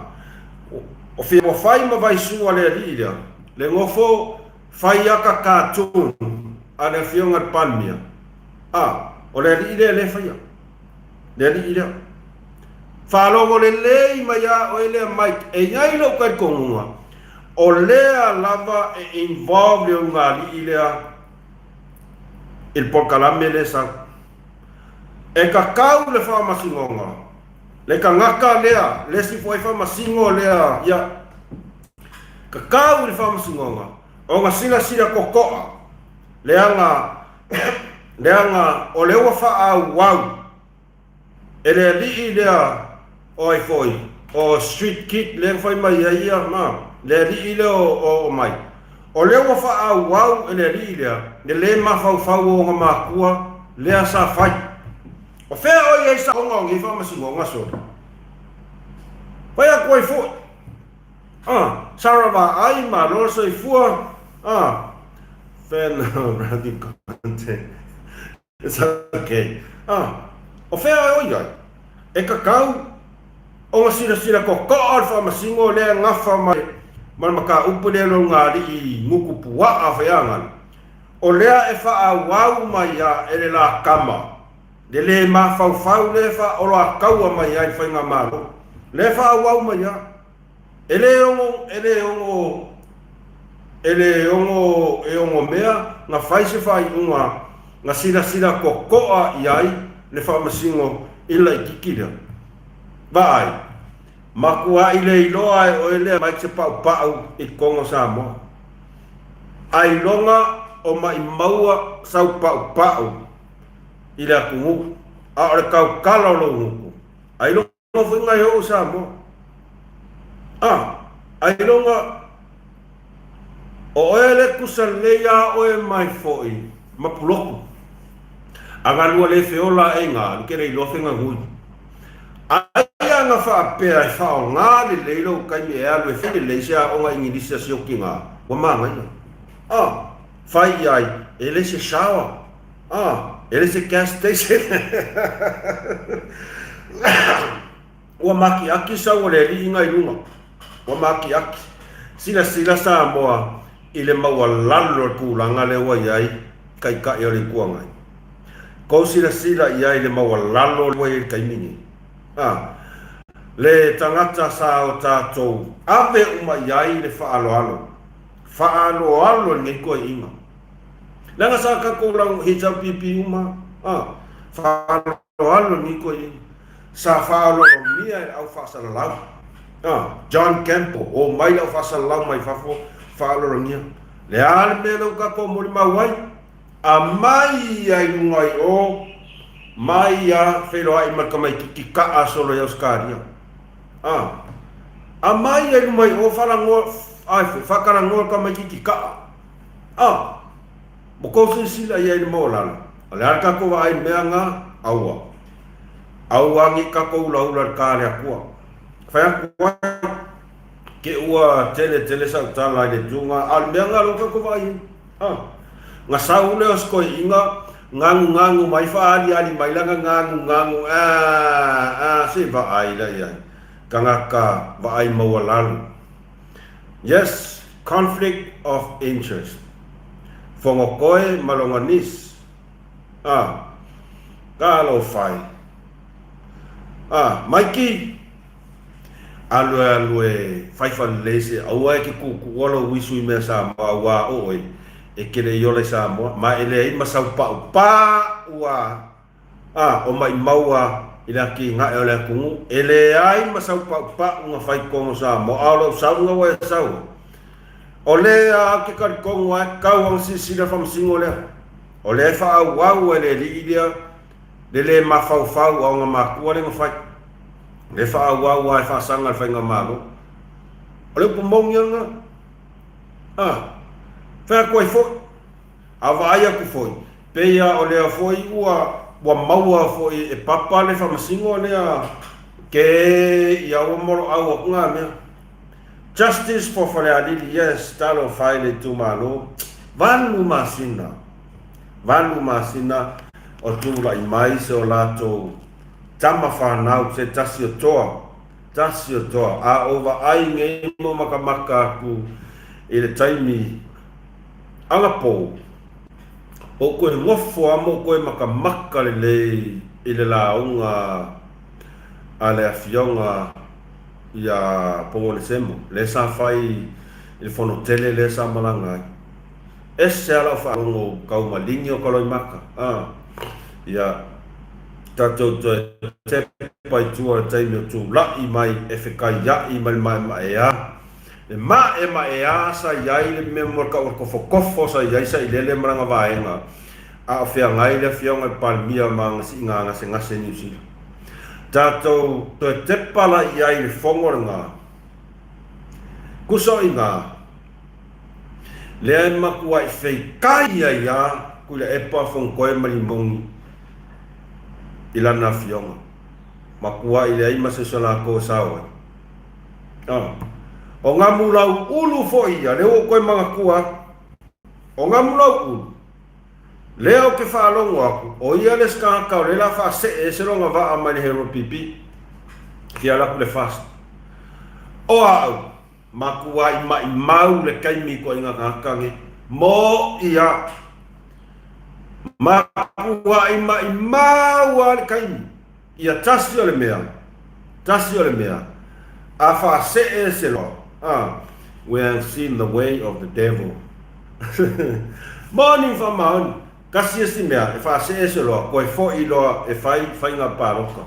o fia ua fai ma vaisu a le alii lea, le nofo fai ata cartoon a le afioga i le Palemia, a, o le alii lea lea e faia. Le alii lea. Faalogo lelei mai a oe lea Mike, e i ai lou talitonuga, o lea lava e involve le ulugalii lea i le polokalame lea e sau. E tatau le faamasinoga, le tagata lea, le isi foi faamasino lea, ia, tatau i le faamasinoga ona silasila totoa, leaga, leaga o lea ua faaauau E le alii lea o ai foi, o Street Kid lea na fai mai ai ia, ma le alii lea o Mike. O lea ua faaauau e le alii lea le le mafaufau o ona matua lea sa fai. O fea o i ai saoga o nei faamasinoga sole? Fai atu ai foi. Ah, Sarah Vaai, malo le soifua. Ah, fan of running content. It's okay. Ah, o fea e oi ai? E kakau ona silasila totoa le faamasino lea e gafa ma ma le mataupu lea lou alii gutu puaa feagana. O lea e faaauau mai a e le la tama le le mafaufau lea e faaoloataua mai ai le faigamalo. Lea e faaauau mai a. E le ono, e le ono, e le ono e onomea na fai se faaiuga na silasila totoa i ai le faamasino i le laititi lea. Vaai, matuai le iloa e oe lea mai se paupau i totonu o Samoa. Ailoga o maʻimaua sau paupau i le atunuu, a o le tautala o lou gutu. Ailoga foi ngai oo Samoa. A, ailoga o oe le kusa lelei a oe mai foi ma puloku. A galua le feola e nga lu ke le iloa fenga ngui. Ai a nga faapea e faoga lelei lou taimi e alu e fai lelei se aoga Igilisi a sioki nga, ua manaia. A, fai i ai, e le se shower. Ah, e le se gas station. Ua makiaki sau o le alii ngai luga. Ua makiaki. Silasila Samoa i le maualalo o le tulaga lea ua i ai Taitai o le Itu Agai. Kou silasila i ai i le maualalo ua i ai i le taimi nei. Ah, le tagata sa o tatou ave uma i ai le faaaloalo. Faaaloalo i lenei toeaiina. Leaga sa tatou lau HLPP uma a, faaaloalo ni koe sa faaaloalomia e le au faasalalau a, John Campbell, o mai le au faasalalau mai fafo faaaloalogia. Le a le mea lea ua tatou molimau ai? Aumai ia i luga i o, mai ia feiloai ma le tamaititi kaa solo i Ausetalia. A, aumai ia i luma i o faalanoa, ai foi, faatalanoa le tamaititi kaa. A! Ua tou silasila i ai i le maualalo, o le a le tatou vaai i le mea na? Aua. Aua ne i tatou ulaula i le ta a le Atua. Fai atu ai, ke ua tele tele sau tala i le tuga, a o le mea na lea ua tatou vaai ai. A! Na sau lea o si toeaina, ganuganu mai, faaaliali mai lana ganuganu, a, a, se vaai la i ai, tagata vaai maualalo. Yes, conflict of interest. Fogotoe ma lona niece. Ah, talofa e. Ah, Mikey, alu e alu e fai falelei se aua e ke kukuua lou uisu i mea Samoa auā oe e ke le i ola i Samoa ma e leai ma sau paupā ua ah, o maʻimau a. i le atinae o le atunuu, e leai ma sau paupau na fai i totonu o Samoa, a o lou sauga ua e sau ai. O lea ou te talitonu lava e tatau ona silasila le Faamasino lea, o lea e faaauau e le alii lea le le mafaufau a ona matua lea na fai. O lea e faaauau lava e faasaga i le faigamalo. O le upu moni lava lena. A, fai atu ai foi. A vaai atu foi, pei lava o lea foi ua ua maua foi e Papa le faamasino lea ke ia ua moloau atu na mea. Justice for Falealili, yes, talofa e le itumalo. 8 masina, 8 masina o tulai mai se o latou tama fanau, se tasi o toa, tasi o toa. A ou vaai nei ma makamaka atu i le taimi anapo, ou toe nofo lava ma ou toe makamaka lelei i le lauga a le Afioga ia Pogonesemo, lea sa fai i le fono tele lea sa malaga ai. Ese lava lau faalogo kau maligi o ka loimata, a. Ia, tatou toe tepa i tua i le taimi o tula'i mai e fekaia'i ma le maemaea, le maemaea sa i ai le mea mo le kau o le tofotofo sa i ai Sailele ma lana vaega a o feagai le Afioga i le Palemia ma ana siiga gasegase i Niu Sila. Tatou toe tepa la i ai i le fono lena. Kusa o i ina, lea e matuai feitai ai a Tuilaepa Fonotoe ma Limoni i lana afioga. Matuai leai ma se isi o latou e sao ai. A, o Gamulauulu foi ia, lea ua ou toe manatua atu. O Gamulauulu, Lea ou te faalogo atu, o ia le isi tagata o lea la faasee ese lona vaa mai le Herald PP. Fia alu atu le FAST. O au, matuai maimau le taimi i toaiga tagata nei. Moʻi a. Matuai maimau a le taimi. Ia tasi o le mea, tasi o le mea, a faasee ese loa, a, we have seen the way of the devil. Moni faamaoni, tasi esi mea e faasee ese loa, koe foʻi loa e fai faiga palota.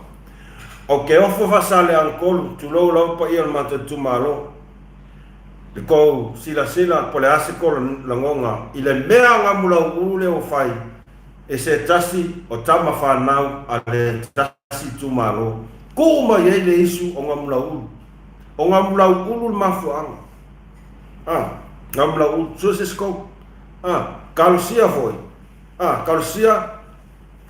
O ke ofo Faasaleleaga-tolu, tulou lava paia o le matou itumalo, le kou silasila po le a se kou lagona i le mea gamulauulu lea ua fai, e se tasi o tama fanau a le tasi itumalo, tuu mai ai le isu o Gamulauulu. O Gamulauulu le mafuaaga. A, Gamulauulu, sue se scope. A, kalosia foi. A, kalosia,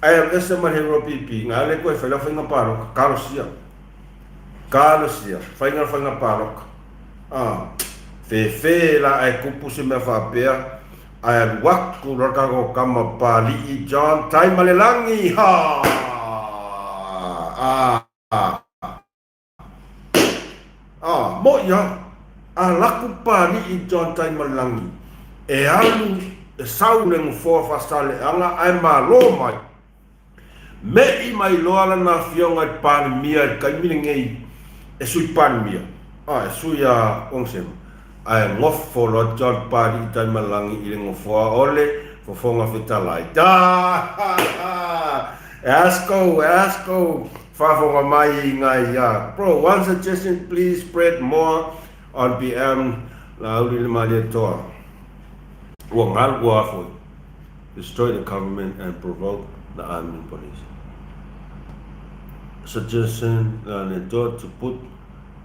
ae alu ese ma le Hero PP, nga le koe fai lau faiga palota, kalosia. Kalosia, faiga le faiga palota. A, fefe la ae tupu se mea faapea, Ae alu atu loa le tatou tama Papalii John Taimalelagi, ha! A, a, moʻi a, alu atu Papalii John Taimalelagi e alu e sau le nofoa Faasaleleaga ae malo mai. Me'i mai loa lana afioga i le Palemia i le taimi lenei e Sui Palemia, a, e sui a Konesema, ae nofo loa John Papalii Taimalelagi i le nofoa o le Fofoga Fetalai. Ta! Ask-o, ask-o, faafofoga mai i ngai a. Bro, one suggestion, please spread more on PM Laauli le Malietoa. Ua galu ua foi. Destroy the government and provoke the army and police. Suggestion Leonardo to put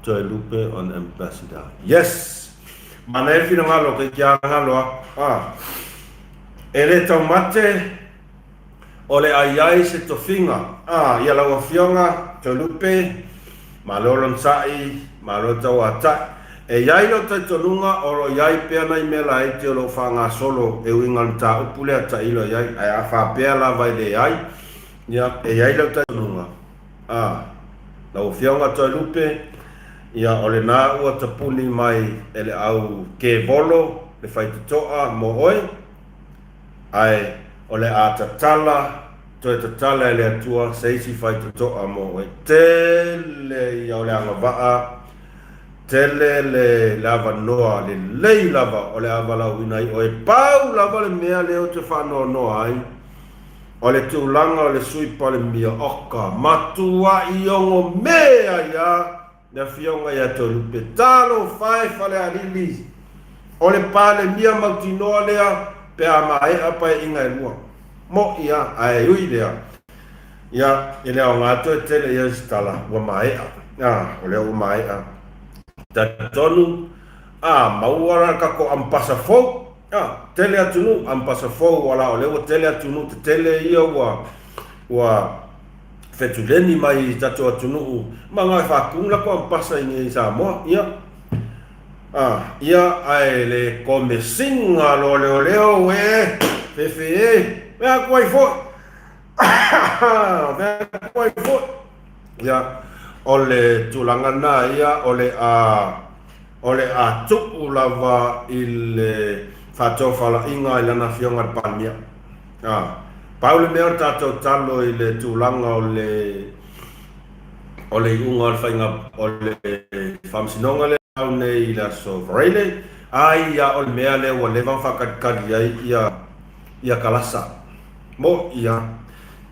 Toelupe on ambassador. Yes! Manaia le finagalo kei te agalo aku. Ah. E le taumate o le a i ai se tofiga. Ah, ia lau afioga Toelupe, malo lon saʻi, malo tauataʻi. E i ai lou talitonuga o lo o i ai pea nai mea laiti o lo o faagasolo e uiga i le mataupu lea tailo i ai, ae a faapea lava e leai, ia, e i ai lou talitonuga, a, lau Afioga Toelupe, ia, o lena ua tapuni mai e le au kevolo le faitotoa mo oe, ae o le a tatala, toe tatala e le Atua se isi faitotoa mo oe. Tele ia o le agavaa Tele le avanoa lelei lava o le a valaauina ai oe. Pau lava le mea lea ou te faanoanoa ai, O le tulaga o le Sui Palemia, oka, matuai ogo me ai a le Afioga ia Toelupe. Talofa e Falealili, o le Palemia mautinoa lea pe a maea paeaiga e lua. Mo'i a, ae ui lea, ia, e le aoga toe tele i ai se tala, ua maea. A, o lea ua maea. Talitonu, a, maua la le tatou ampasa fou. A, tele atunuu, ampasa fou, ala o lea ua tele atunuu tetele ia ua, ua fetuleni mai i tatou atunuu, ma na e faatu latou ampasa i nei i Samoa. Ia, a, ia, ae le Komesina loa Leoleo e, fefe e, fea atu ai foi, fea atu ai foi. Ia, o le tulaga lena ia, o le a, o le a tuu lava i le faatofalaiga i lana Afioga i le Palemia. A, pau le mea o le tatou talo i le tulaga o le, o le iuga o le faiga, o le Faamasinoga lea au nei i le aso Faraile, ai ia o le mea lea ua leva ona faatalitali ai ia, ia Kalasa. Mo ia.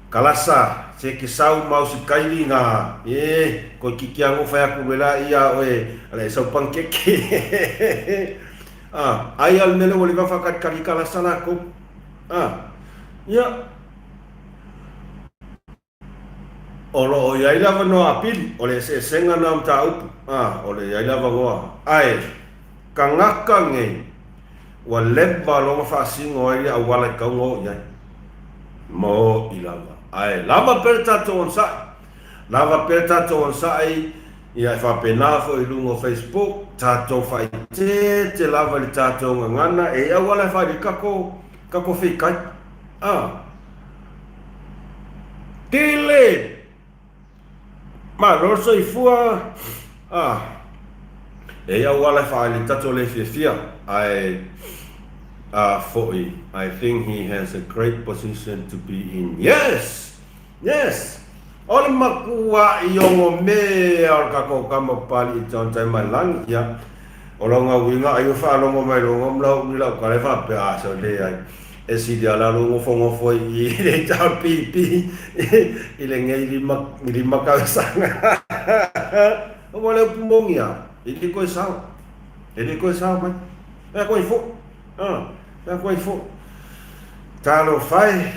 Kalasa, se ke sau mau si kaili nga, e, koi kiki ango fai aku le la ia oe, ala e sau pankeke. A, ai al mele ua leva whakatikari kalasa lākou. A, ia, o lo o i ai le avanoa apili, o le eseesega na o mataupu, a, o le i ai le avanoa, ae, kangaka nei, Ua leva lona faasino ai le auala i tauga o i ai. Mo'i lava. Ae lava pea le tatou onosai. Lava pea le tatou onosai, ia e faapena foi i luga o Facebook, tatou faaeteete lava i le tatou gagana, e i ai auala e fai ai tatou, tatou fekai. A. Tele! Malo le soifua a e i auala e faaali tatou le fiafia ae a foi I think he has a great position to be in yes yes o le makuaʻi ogo mea o le tatou tama Papali'i John Taimailangi ia o lona uiga ai ua faalogo mai loa ma lau ni lau tala e faapea a se o leai E sili ala lou nofonofo i i le HRPP i lenei 5 tausaga. Ua le upu moni a, e le toe sao. E le toe sao mai. Fea koe foi. Ah, fea koe foi. Talofa e,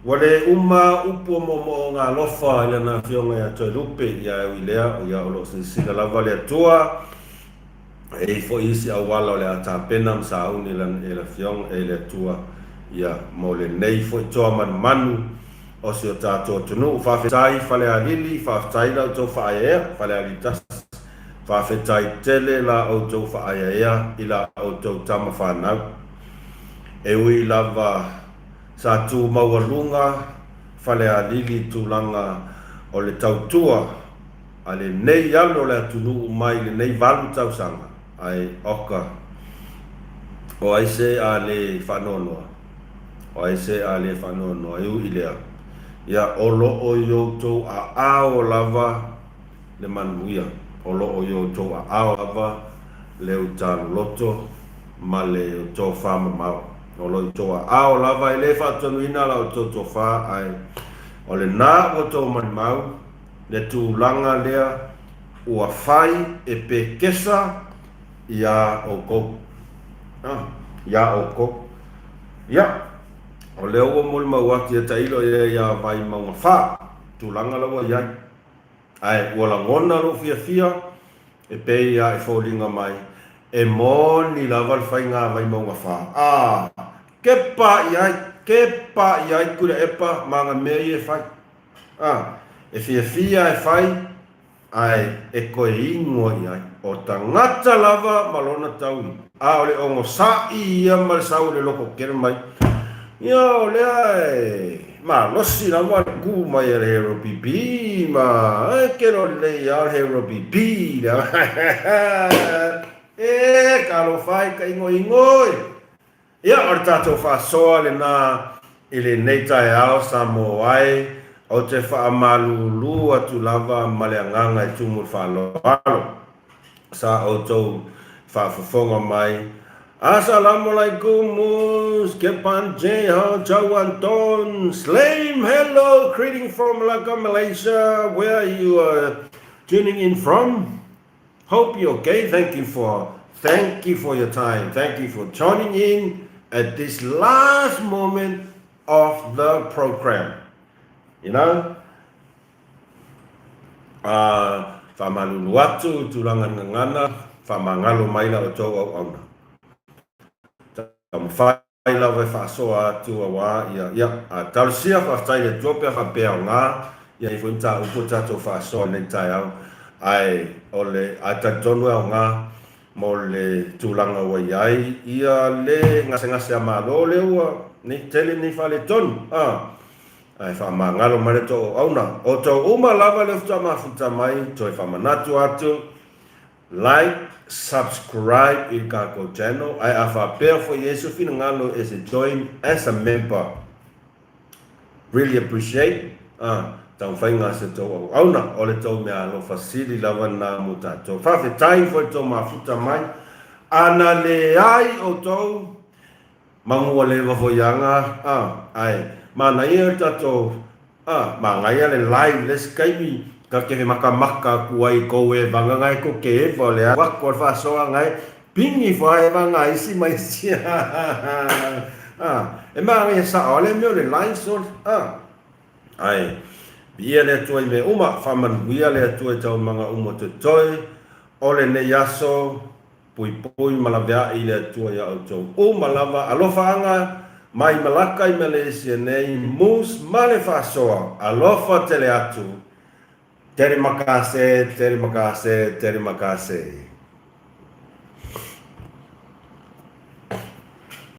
ua le uma upu o moomooga alofa i lana afioga ia Toelupe, ia e ui lea, ia o lo o silasila lava le Atua. E i ai foi isi auala o le a tapena ma sauni e le Afioga, e le Atua, ia, mo lenei foi toa manumanu o si o tatou atunuu. Faafetai Falealili, faafetai la outou faaeaea, Falealili 1, faafetai tele la outou faaeaea i la outou tama fanau. E ui lava sa tu maualuga Falealili i tulaga o le tautua, A lenei alo o le atunuu mai lenei valu tausaga, ae oka, o ai se a le faanoanoa? O ai se a le faanoanoa? E ui lea, ia, o lo o i outou aao lava le manuia, o lo o i outou aao lava le uta loloto ma le tofa mamao. O lo o i outou aao lava, e le faatonuina la outou tofa, ae o lena ua outou malimau, le tulaga lea ua fai e pekesa iā ʻoukou. A, iā ʻoukou. Ia, o lea ua molimau atu ia tailo ia iā Vaimauga 4, tulaga la ua i ai. Ae ua lagona lou fiafia e pei a e foliga mai, e moni lava le faiga a Vaimauga 4. A, kepa i ai, kepa i ai Tuilaepa ma ana mea ia e fai. A, e fiafia e fai, ae e toe ingoa i ai. O tagata lava ma lona taui. A o le ogosaʻi ia ma le sau o le loko kele mai, ia o lea e malosi lava le ku mai a le Hero BB ma e kele o lelei a o le Hero BB lea. E, talofa e ka ingoingo e. Ia, o le tatou faasoa lena i lenei taeao Samoa e, ou te faamalulu atu lava ma le agaga e tumu i le faaaloalo sa outou faafofoga mai. Assalamualaikum Mus Kepan J Ho Chow Anton Slim. Hello, greeting from Malacca, Malaysia. Where are you tuning in from? Hope you're okay. Thank you for your time. Thank you for joining in at this last moment of the program. Faamalulu atu i tulaga gagana, faamagalo mai la outou auauna. Taumafai lava e faasoa atu auā ia, ia, a talosia faafetai i le Atua pe a faapea aoga ia nei foi mataupu ua tatou faasoa i lenei taeao, ae o le, ae talitonu e aoga mo le tulaga ua i ai ia le gasegase a Malo lea ua nei tele nei faaletonu, a. Ae faamagalo mai le tou auauna. O tou uma lava lea faatoa mafuta mai, toe faamanatu atu, like, subscribe i le tatou channel, ae a faapea foi e i ai se finagalo e se join as a member, really appreciate a taumafaiga a se tou auauna. O le tou meaalofa sili lava lena mo tatou. Faafetai foi le tou mafuta mai. Ana leai outou, Manu ua leva foi aga a ae manaia le tatou a manaia le live le isi taimi ta te makamaka atu ai i tou evaga na e tou te eva o le alu atu a le faasoa na e pigi ifo a eva na isi ma isi a e manaia sao a le mea o le live sole a ae viia le Atua i mea uma faamanuia le Atua i taualumaga uma toetoe o lenei aso. Puipui ma laveai le Atua iā outou uma lava. Alofaaga mai Malaka i Maleisia nei, Moose ma le faasoa. Alofa tele atu. Terima kasih, terima kasih, terima kasih.